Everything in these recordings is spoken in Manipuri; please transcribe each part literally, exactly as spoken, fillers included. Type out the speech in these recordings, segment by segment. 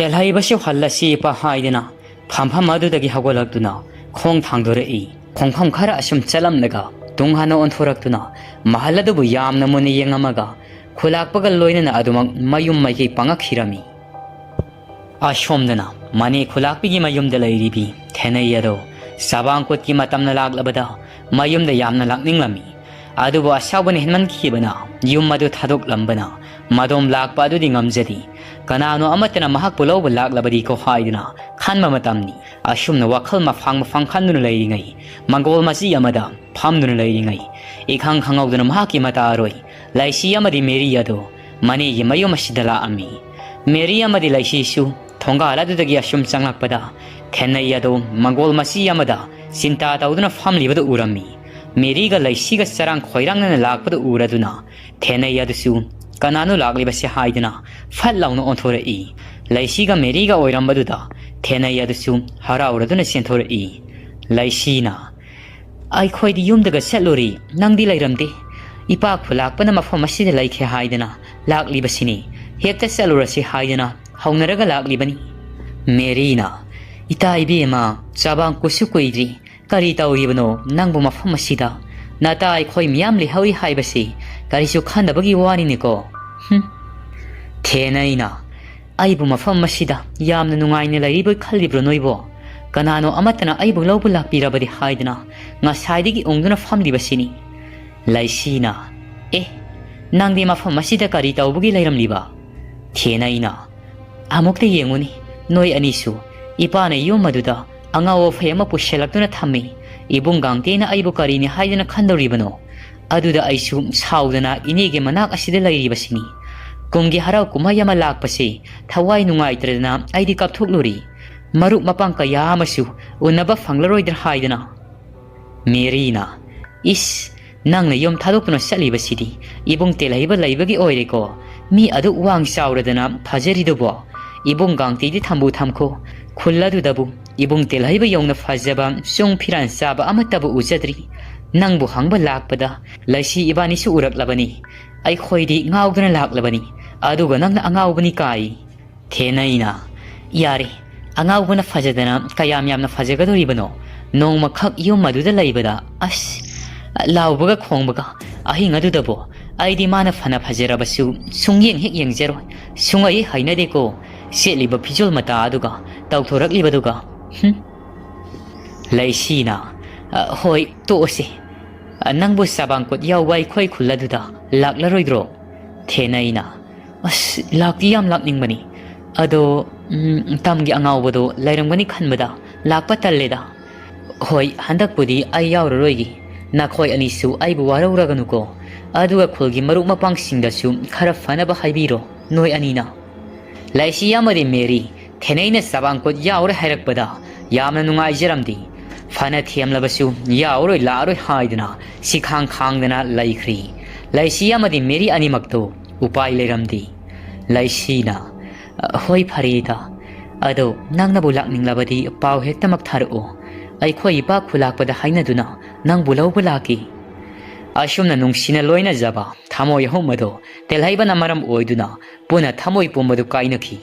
"ꯇꯦꯜꯍꯩꯕꯁꯨ ꯍꯜꯂꯁꯤ ꯏꯄꯥ" ꯍꯥꯏꯗꯨꯅ ꯐꯝꯐꯝ ꯑꯗꯨꯗꯒꯤ ꯍꯧꯒꯠꯂꯛꯇꯨꯅ ꯈꯣꯡ ꯊꯥꯡꯗꯣꯔꯛꯏ꯫ ꯈꯣꯡꯐꯝ ꯈꯔ ꯑꯁꯨꯝ ꯆꯠꯂꯝꯂꯒ ꯇꯨꯡ ꯍꯟꯅ ꯑꯣꯟꯊꯣꯔꯛꯇꯨꯅ ꯃꯍꯜ ꯑꯗꯨꯕꯨ ꯌꯥꯝꯅ ꯃꯨꯟꯅ ꯌꯦꯡꯉꯝꯃꯒ ꯈꯨꯂꯥꯛꯄꯒ ꯂꯣꯏꯅꯅ ꯑꯗꯨꯃꯛ ꯃꯌꯨꯝ ꯃꯥꯏꯀꯩ ꯄꯥꯡꯉꯛꯈꯤꯔꯝꯃꯤ꯫ ꯑꯁꯣꯝꯗꯅ ꯃꯅꯦ ꯈꯨꯂꯥꯛꯄꯤꯒꯤ ꯃꯌꯨꯝꯗ ꯂꯩꯔꯤꯕꯤ ꯊꯦꯅꯩ ꯑꯗꯣ ꯆꯕꯥꯡ ꯀꯨꯠꯀꯤ ꯃꯇꯝꯅ ꯂꯥꯛꯂꯕꯗ ꯃꯌꯨꯝꯗ ꯌꯥꯝꯅ ꯂꯥꯛꯅꯤꯡꯂꯝꯃꯤ꯫ ꯑꯗꯨꯕꯨ ꯑꯁꯥꯎꯕꯅ ꯍꯦꯟꯃꯟꯈꯤꯕꯅ ꯌꯨꯝ ꯑꯗꯨ ꯊꯥꯗꯣꯛꯂꯝꯕꯅ ꯃꯗꯣꯝ ꯂꯥꯛꯄ ꯑꯗꯨꯗꯤ ꯉꯝꯖꯗꯦ꯫ ꯀꯅꯥꯅꯣ ꯑꯃꯠꯇꯅ ꯃꯍꯥꯛꯄꯨ ꯂꯧꯕ ꯂꯥꯛꯂꯕꯗꯤꯀꯣ ꯍꯥꯏꯗꯨꯅ ꯈꯟꯕ ꯃꯇꯝꯅꯤ꯫ ꯑꯁꯨꯝꯅ ꯋꯥꯈꯜ ꯃꯐꯥꯡ ꯃꯐꯥꯡ ꯈꯟꯗꯨꯅ ꯂꯩꯔꯤꯉꯩ ꯃꯪꯒꯣꯜ ꯃꯆꯤ ꯑꯃꯗ ꯐꯝꯗꯨꯅ ꯂꯩꯔꯤꯉꯩ ꯏꯈꯪ ꯈꯪꯍꯧꯗꯅ ꯃꯍꯥꯛꯀꯤ ꯃꯇꯥꯔꯣꯏ ꯂꯩꯁꯤ ꯑꯃꯗꯤ ꯃꯦꯔꯤ ꯑꯗꯨ ꯃꯅꯦꯒꯤ ꯃꯌꯨꯝ ꯑꯁꯤꯗ ꯂꯥꯛꯑꯝꯃꯤ꯫ ꯃꯦꯔꯤ ꯑꯃꯗꯤ ꯂꯩꯁꯤꯁꯨ ꯊꯣꯡꯒꯥꯜ ꯑꯗꯨꯗꯒꯤ ꯑꯁꯨꯝ ꯆꯪꯂꯛꯄꯗ ꯊꯦꯟꯅꯩ ꯑꯗꯨ ꯃꯪꯒꯣꯜ ꯃꯆꯤ ꯑꯃꯗ ꯆꯤꯟꯇꯥ ꯇꯧꯗꯨꯅ ꯐꯝꯂꯤꯕꯗꯨ ꯎꯔꯝꯃꯤ꯫ ꯃꯦꯔꯤꯒ ꯂꯩꯁꯤꯒ ꯆꯔꯥꯡ ꯈꯣꯏꯔꯥꯡꯅꯅ ꯂꯥꯛꯄꯗꯨ ꯎꯔꯗꯨꯅ ꯊꯦꯟꯅꯩ ꯑꯗꯨꯁꯨ "ꯀꯅꯥꯅꯣ ꯂꯥꯛꯂꯤꯕꯁꯦ?" ꯍꯥꯏꯗꯨꯅ ꯐꯠ ꯂꯥꯎꯅ ꯑꯣꯟꯊꯣꯔꯛꯏ꯫ ꯂꯩꯁꯤꯒ ꯃꯦꯔꯤꯒ ꯑꯣꯏꯔꯝꯕꯗꯨꯗ ꯊꯦꯟꯅꯩ ꯑꯗꯨꯁꯨ ꯍꯔꯥꯎꯔꯗꯨꯅ ꯆꯦꯟꯊꯣꯔꯛꯏ꯫ ꯂꯩꯁꯤꯅ, "ꯑꯩꯈꯣꯏꯗꯤ ꯌꯨꯝꯗꯒ ꯆꯠꯂꯨꯔꯤ, ꯅꯪꯗꯤ ꯂꯩꯔꯝꯗꯦ꯫ ꯏꯄꯥ ꯈꯨꯂꯥꯛꯄꯅ ꯃꯐꯝ ꯑꯁꯤꯗ ꯂꯩꯈ꯭ꯔꯦ ꯍꯥꯏꯗꯅ ꯂꯥꯛꯂꯤꯕꯁꯤꯅꯤ꯫ ꯍꯦꯛꯇ ꯆꯠꯂꯨꯔꯁꯤ ꯍꯥꯏꯗꯅ ꯍꯧꯅꯔꯒ ꯂꯥꯛꯂꯤꯕꯅꯤ꯫" ꯃꯦꯔꯤꯅ, "ꯏꯇꯥ ꯏꯕꯦꯝꯃ, ꯆꯥꯕꯥꯡ ꯀꯨꯠꯁꯨ ꯀꯨꯏꯗ꯭ꯔꯤ, ꯀꯔꯤ ꯇꯧꯔꯤꯕꯅꯣ ꯅꯪꯕꯨ ꯃꯐꯝ ꯑꯁꯤꯗ? ꯅꯇꯥ ꯑꯩꯈꯣꯏ ꯃꯤꯌꯥꯝ ꯂꯩꯍꯧꯔꯤ ꯍꯥꯏꯕꯁꯤ ꯀꯔꯤꯁꯨ ꯈꯟꯗꯕꯒꯤ ꯋꯥꯅꯤꯅꯦꯀꯣ?" ꯍꯨꯝ꯫ ꯊꯦꯅꯩꯅ, "ꯑꯩꯕꯨ ꯃꯐꯝ ꯑꯁꯤꯗ ꯌꯥꯝꯅ ꯅꯨꯡꯉꯥꯏꯅ ꯂꯩꯔꯤꯕꯣꯏ ꯈꯜꯂꯤꯕ꯭ꯔꯣ ꯅꯣꯏꯕꯣ? ꯀꯅꯥꯅꯣ ꯑꯃꯠꯇꯅ ꯑꯩꯕꯨ ꯂꯧꯕ ꯂꯥꯛꯄꯤꯔꯕꯗꯤ ꯍꯥꯏꯗꯅ ꯉꯁꯥꯏꯗꯒꯤ ꯎꯪꯗꯨꯅ ꯐꯝꯂꯤꯕꯁꯤꯅꯤ꯫" ꯂꯩꯁꯤꯅ, "ꯑꯦ, ꯅꯪꯗꯤ ꯃꯐꯝ ꯑꯁꯤꯗ ꯀꯔꯤ ꯇꯧꯕꯒꯤ ꯂꯩꯔꯝꯂꯤꯕ?" ꯊꯦꯅꯩꯅ, "ꯑꯃꯨꯛꯇ ꯌꯦꯡꯉꯨꯅꯤ, ꯅꯣꯏ ꯑꯅꯤꯁꯨ꯫ ꯏꯄꯥꯅ ꯌꯨꯝ ꯑꯗꯨꯗ ꯑꯉꯥꯎ ꯑꯐꯩ ꯑꯃ ꯄꯨꯁꯤꯜꯂꯛꯇꯨꯅ ꯊꯝꯃꯤ꯫ ꯏꯕꯨꯡ ꯒꯥꯡꯇꯦꯅ ꯑꯩꯕꯨ ꯀꯔꯤꯅꯤ ꯍꯥꯏꯗꯨꯅ ꯈꯟꯗꯧꯔꯤꯕꯅꯣ? ꯑꯗꯨꯗ ꯑꯩꯁꯨ ꯁꯥꯎꯗꯅ ꯏꯅꯦꯒꯤ ꯃꯅꯥꯛ ꯑꯁꯤꯗ ꯂꯩꯔꯤꯕꯁꯤꯅꯤ꯫ ꯀꯨꯝꯒꯤ ꯍꯔꯥꯎ ꯀꯨꯝꯍꯩ ꯑꯃ ꯂꯥꯛꯄꯁꯤ ꯊꯋꯥꯏ ꯅꯨꯡꯉꯥꯏꯇ꯭ꯔꯗꯅ ꯑꯩꯗꯤ ꯀꯞꯊꯣꯛꯂꯨꯔꯤ꯫ ꯃꯔꯨꯞ ꯃꯄꯥꯡ ꯀꯌꯥ ꯑꯃꯁꯨ ꯎꯅꯕ ꯐꯪꯂꯔꯣꯏꯗ꯭ꯔꯥ ꯍꯥꯏꯗꯅ꯫" ꯃꯦꯔꯤꯅ, "ꯏꯁ, ꯅꯪꯅ ꯌꯨꯝ ꯊꯥꯗꯣꯛꯇꯨꯅ ꯆꯠꯂꯤꯕꯁꯤꯗꯤ ꯏꯕꯨꯡ ꯇꯦꯜꯍꯩꯕ ꯂꯩꯕꯒꯤ ꯑꯣꯏꯔꯦꯀꯣ꯫ ꯃꯤ ꯑꯗꯨꯛ ꯋꯥꯡ ꯆꯥꯎꯔꯗꯅ ꯐꯖꯔꯤꯗꯨꯕꯣ꯫ ꯏꯕꯨꯡ ꯒꯥꯡꯇꯤꯗꯤ ꯊꯝꯕꯨ ꯊꯝꯈꯣ, ꯈꯨꯜ ꯑꯗꯨꯗꯕꯨ ꯏꯕꯨꯡ ꯇꯦꯜꯍꯩꯕ ꯌꯧꯅ ꯐꯖꯕ ꯆꯨꯡ ꯐꯤꯔꯥꯟ ꯆꯥꯕ ꯑꯃꯠꯇꯕꯨ ꯎꯖꯗ꯭ꯔꯤ꯫ ꯅꯪꯕꯨ ꯍꯪꯕ ꯂꯥꯛꯄꯗ ꯂꯩꯁꯤ ꯏꯕꯥꯅꯤꯁꯨ ꯎꯔꯛꯂꯕꯅꯤ꯫ ꯑꯩꯈꯣꯏꯗꯤ ꯉꯥꯎꯗꯨꯅ ꯂꯥꯛꯂꯕꯅꯤ, ꯑꯗꯨꯒ ꯅꯪꯅ ꯑꯉꯥꯎꯕꯅꯤ ꯀꯥꯏ꯫" ꯊꯦꯅꯩꯅ, ꯌꯥꯔꯦ, ꯑꯉꯥꯎꯕꯅ ꯐꯖꯗꯅ ꯀꯌꯥꯝ ꯌꯥꯝꯅ ꯐꯖꯒꯗꯣꯔꯤꯕꯅꯣ? ꯅꯣꯡꯃꯈꯛ ꯌꯨꯝ ꯑꯗꯨꯗ ꯂꯩꯕꯗ ꯑꯁ ꯂꯥꯎꯕꯒ ꯈꯣꯡꯕꯒ꯫ ꯑꯍꯤꯡ ꯑꯗꯨꯗꯕꯨ ꯑꯩꯗꯤ ꯃꯥꯅ ꯐꯅ ꯐꯖꯔꯕꯁꯨ ꯁꯨꯡꯌꯦꯡ ꯍꯦꯛ ꯌꯦꯡꯖꯔꯣꯏ꯫ ꯁꯨꯡꯍꯩ ꯍꯩꯅꯗꯦꯀꯣ, ꯁꯦꯠꯂꯤꯕ ꯐꯤꯖꯣꯜ ꯃꯇꯥ ꯑꯗꯨꯒ ꯇꯧꯊꯣꯔꯛꯂꯤꯕꯗꯨꯒ꯫ ꯍꯨꯝ꯫ ꯂꯩꯁꯤꯅ, "ꯑ, ꯍꯣꯏ, ꯇꯣꯛꯑꯁꯤ꯫ ꯑ, ꯅꯪꯕꯨ ꯆꯕꯥꯡꯀꯣꯠ ꯌꯥꯎꯕ ꯑꯩꯈꯣꯏ ꯈꯨꯜ ꯑꯗꯨꯗ ꯂꯥꯛꯂꯔꯣꯏꯗ꯭ꯔꯣ?" ꯊꯦꯅꯩꯅ, "ꯑꯁ, ꯂꯥꯛꯇꯤ ꯌꯥꯝ ꯂꯥꯛꯅꯤꯡꯕꯅꯤ꯫ ꯑꯗꯣ, ꯎꯝ, ꯇꯝꯒꯤ ꯑꯉꯥꯎꯕꯗꯣ ꯂꯩꯔꯝꯒꯅꯤ ꯈꯟꯕꯗ ꯂꯥꯛꯄ ꯇꯜꯂꯦꯗ꯫ ꯍꯣꯏ, ꯍꯟꯗꯛꯄꯨꯗꯤ ꯑꯩ ꯌꯥꯎꯔꯔꯣꯏꯒꯦ꯫ ꯅꯈꯣꯏ ꯑꯅꯤꯁꯨ ꯑꯩꯕꯨ ꯋꯥꯔꯧꯔꯒꯅꯨꯀꯣ꯫ ꯑꯗꯨꯒ ꯈꯨꯜꯒꯤ ꯃꯔꯨꯞ ꯃꯄꯥꯡꯁꯤꯡꯗꯁꯨ ꯈꯔ ꯐꯅꯕ ꯍꯥꯏꯕꯤꯔꯣ, ꯅꯣꯏ ꯑꯅꯤꯅ꯫" ꯂꯩꯁꯤ ꯑꯃꯗꯤ ꯃꯦꯔꯤ ꯊꯦꯅꯩꯅ ꯆꯕꯥꯡꯀꯣꯠ ꯌꯥꯎꯔꯦ ꯍꯥꯏꯔꯛꯄꯗ ꯌꯥꯝꯅ ꯅꯨꯡꯉꯥꯏꯖꯔꯝꯗꯦ꯫ ꯐꯅ ꯊꯦꯝꯂꯕꯁꯨ ꯌꯥꯎꯔꯣꯏ ꯂꯥꯛꯑꯔꯣꯏ ꯍꯥꯏꯗꯨꯅ ꯁꯤꯈꯥꯡ ꯈꯥꯡꯗꯅ ꯂꯩꯈ꯭ꯔꯤ꯫ ꯂꯩꯁꯤ ꯑꯃꯗꯤ ꯃꯦꯔꯤ ꯑꯅꯤꯃꯛꯇꯣ ꯎꯄꯥꯏ ꯂꯩꯔꯝꯗꯦ꯫ ꯂꯩꯁꯤꯅ, "ꯍꯣꯏ, ꯐꯔꯦꯗ꯫ ꯑꯗꯣ ꯅꯪꯅꯕꯨ ꯂꯥꯛꯅꯤꯡꯂꯕꯗꯤ ꯄꯥꯎ ꯍꯦꯛꯇꯃꯛ ꯊꯥꯔꯛꯑꯣ꯫ ꯑꯩꯈꯣꯏ ꯏꯄꯥ ꯈꯨꯂꯥꯛꯄꯗ ꯍꯥꯏꯅꯗꯨꯅ ꯅꯪꯕꯨ ꯂꯧꯕ ꯂꯥꯛꯀꯦ꯫" ꯑꯁꯨꯝꯅ ꯅꯨꯡꯁꯤꯅ ꯂꯣꯏꯅꯖꯕ ꯊꯃꯣꯏ ꯑꯍꯨꯝ ꯑꯗꯣ ꯇꯦꯜꯍꯩꯕꯅ ꯃꯔꯝ ꯑꯣꯏꯗꯨꯅ ꯄꯨꯟꯅ ꯊꯃꯣꯏ ꯄꯨꯝꯕꯗꯨ ꯀꯥꯏꯅꯈꯤ꯫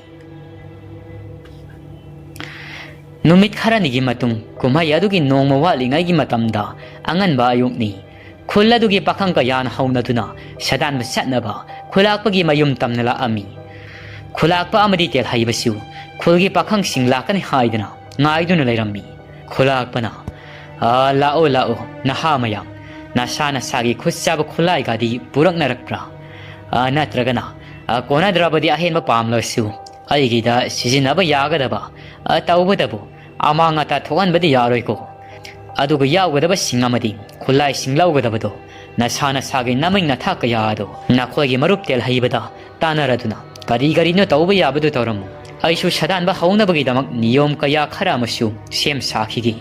ꯅꯨꯃꯤꯠ ꯈꯔꯅꯤꯒꯤ ꯃꯇꯨꯡ, ꯀꯨꯝꯍꯩ ꯑꯗꯨꯒꯤ ꯅꯣꯡꯃ ꯋꯥꯠꯂꯤꯉꯩꯒꯤ ꯃꯇꯝꯗ ꯑꯉꯟꯕ ꯑꯌꯨꯛꯅꯤ꯫ ꯈꯨꯜ ꯑꯗꯨꯒꯤ ꯄꯥꯈꯪ ꯀꯌꯥꯅ ꯍꯧꯅꯗꯨꯅ ꯁꯗꯥꯟꯕ ꯆꯠꯅꯕ ꯈꯨꯂꯥꯛꯄꯒꯤ ꯃꯌꯨꯝ ꯇꯝꯅ ꯂꯥꯛꯑꯝꯃꯤ꯫ ꯈꯨꯂꯥꯛꯄ ꯑꯃꯗꯤ ꯇꯦꯜꯍꯩꯕꯁꯨ ꯈꯨꯜꯒꯤ ꯄꯥꯈꯪꯁꯤꯡ ꯂꯥꯛꯀꯅꯤ ꯍꯥꯏꯗꯨꯅ ꯉꯥꯏꯗꯨꯅ ꯂꯩꯔꯝꯃꯤ꯫ ꯈꯨꯂꯥꯛꯄꯅ, "ꯑ, ꯂꯥꯛꯑꯣ, ꯂꯥꯛꯑꯣ, ꯅꯍꯥ ꯃꯌꯥꯝ, ꯅꯁꯥ ꯅꯁꯥꯒꯤ ꯈꯨꯠ ꯆꯥꯕ ꯈꯨꯠꯂꯥꯏꯒꯗꯤ ꯄꯨꯔꯛꯅꯔꯛꯄ꯭ꯔꯥ? ꯑ, ꯅꯠꯇ꯭ꯔꯒꯅ, ꯑ, ꯀꯣꯟꯅꯗ꯭ꯔꯕꯗꯤ ꯑꯍꯦꯟꯕ ꯄꯥꯝꯂꯁꯨ ꯑꯩꯒꯤꯗ ꯁꯤꯖꯤꯟꯅꯕ ꯌꯥꯒꯗꯕ, ꯑ, ꯇꯧꯕꯇꯕꯨ ꯑꯃꯥꯡ ꯑꯇꯥ ꯊꯣꯛꯍꯟꯕꯗꯤ ꯌꯥꯔꯣꯏꯀꯣ꯫ ꯑꯗꯨꯒ ꯌꯥꯎꯒꯗꯕꯁꯤꯡ ꯑꯃꯗꯤ ꯈꯨꯠꯂꯥꯏꯁꯤꯡ ꯂꯧꯒꯗꯕꯗꯣ ꯅꯁꯥ ꯅꯁꯥꯒꯤ ꯅꯃꯤꯡ ꯅꯊꯥ ꯀꯌꯥ ꯑꯗꯣ ꯅꯈꯣꯏꯒꯤ ꯃꯔꯨꯞ ꯇꯦꯜꯍꯩꯕꯗ ꯇꯥꯟꯅꯔꯗꯨꯅ ꯀꯔꯤ ꯀꯔꯤꯅꯣ ꯇꯧꯕ ꯌꯥꯕꯗꯨ ꯇꯧꯔꯝꯃꯨ꯫ ꯑꯩꯁꯨ ꯁꯗꯥꯟꯕ ꯍꯧꯅꯕꯒꯤꯗꯃꯛ ꯅꯤꯌꯣꯝ ꯀꯌꯥ ꯈꯔ ꯑꯃꯁꯨ ꯁꯦꯝ ꯁꯥꯈꯤꯒꯦ꯫"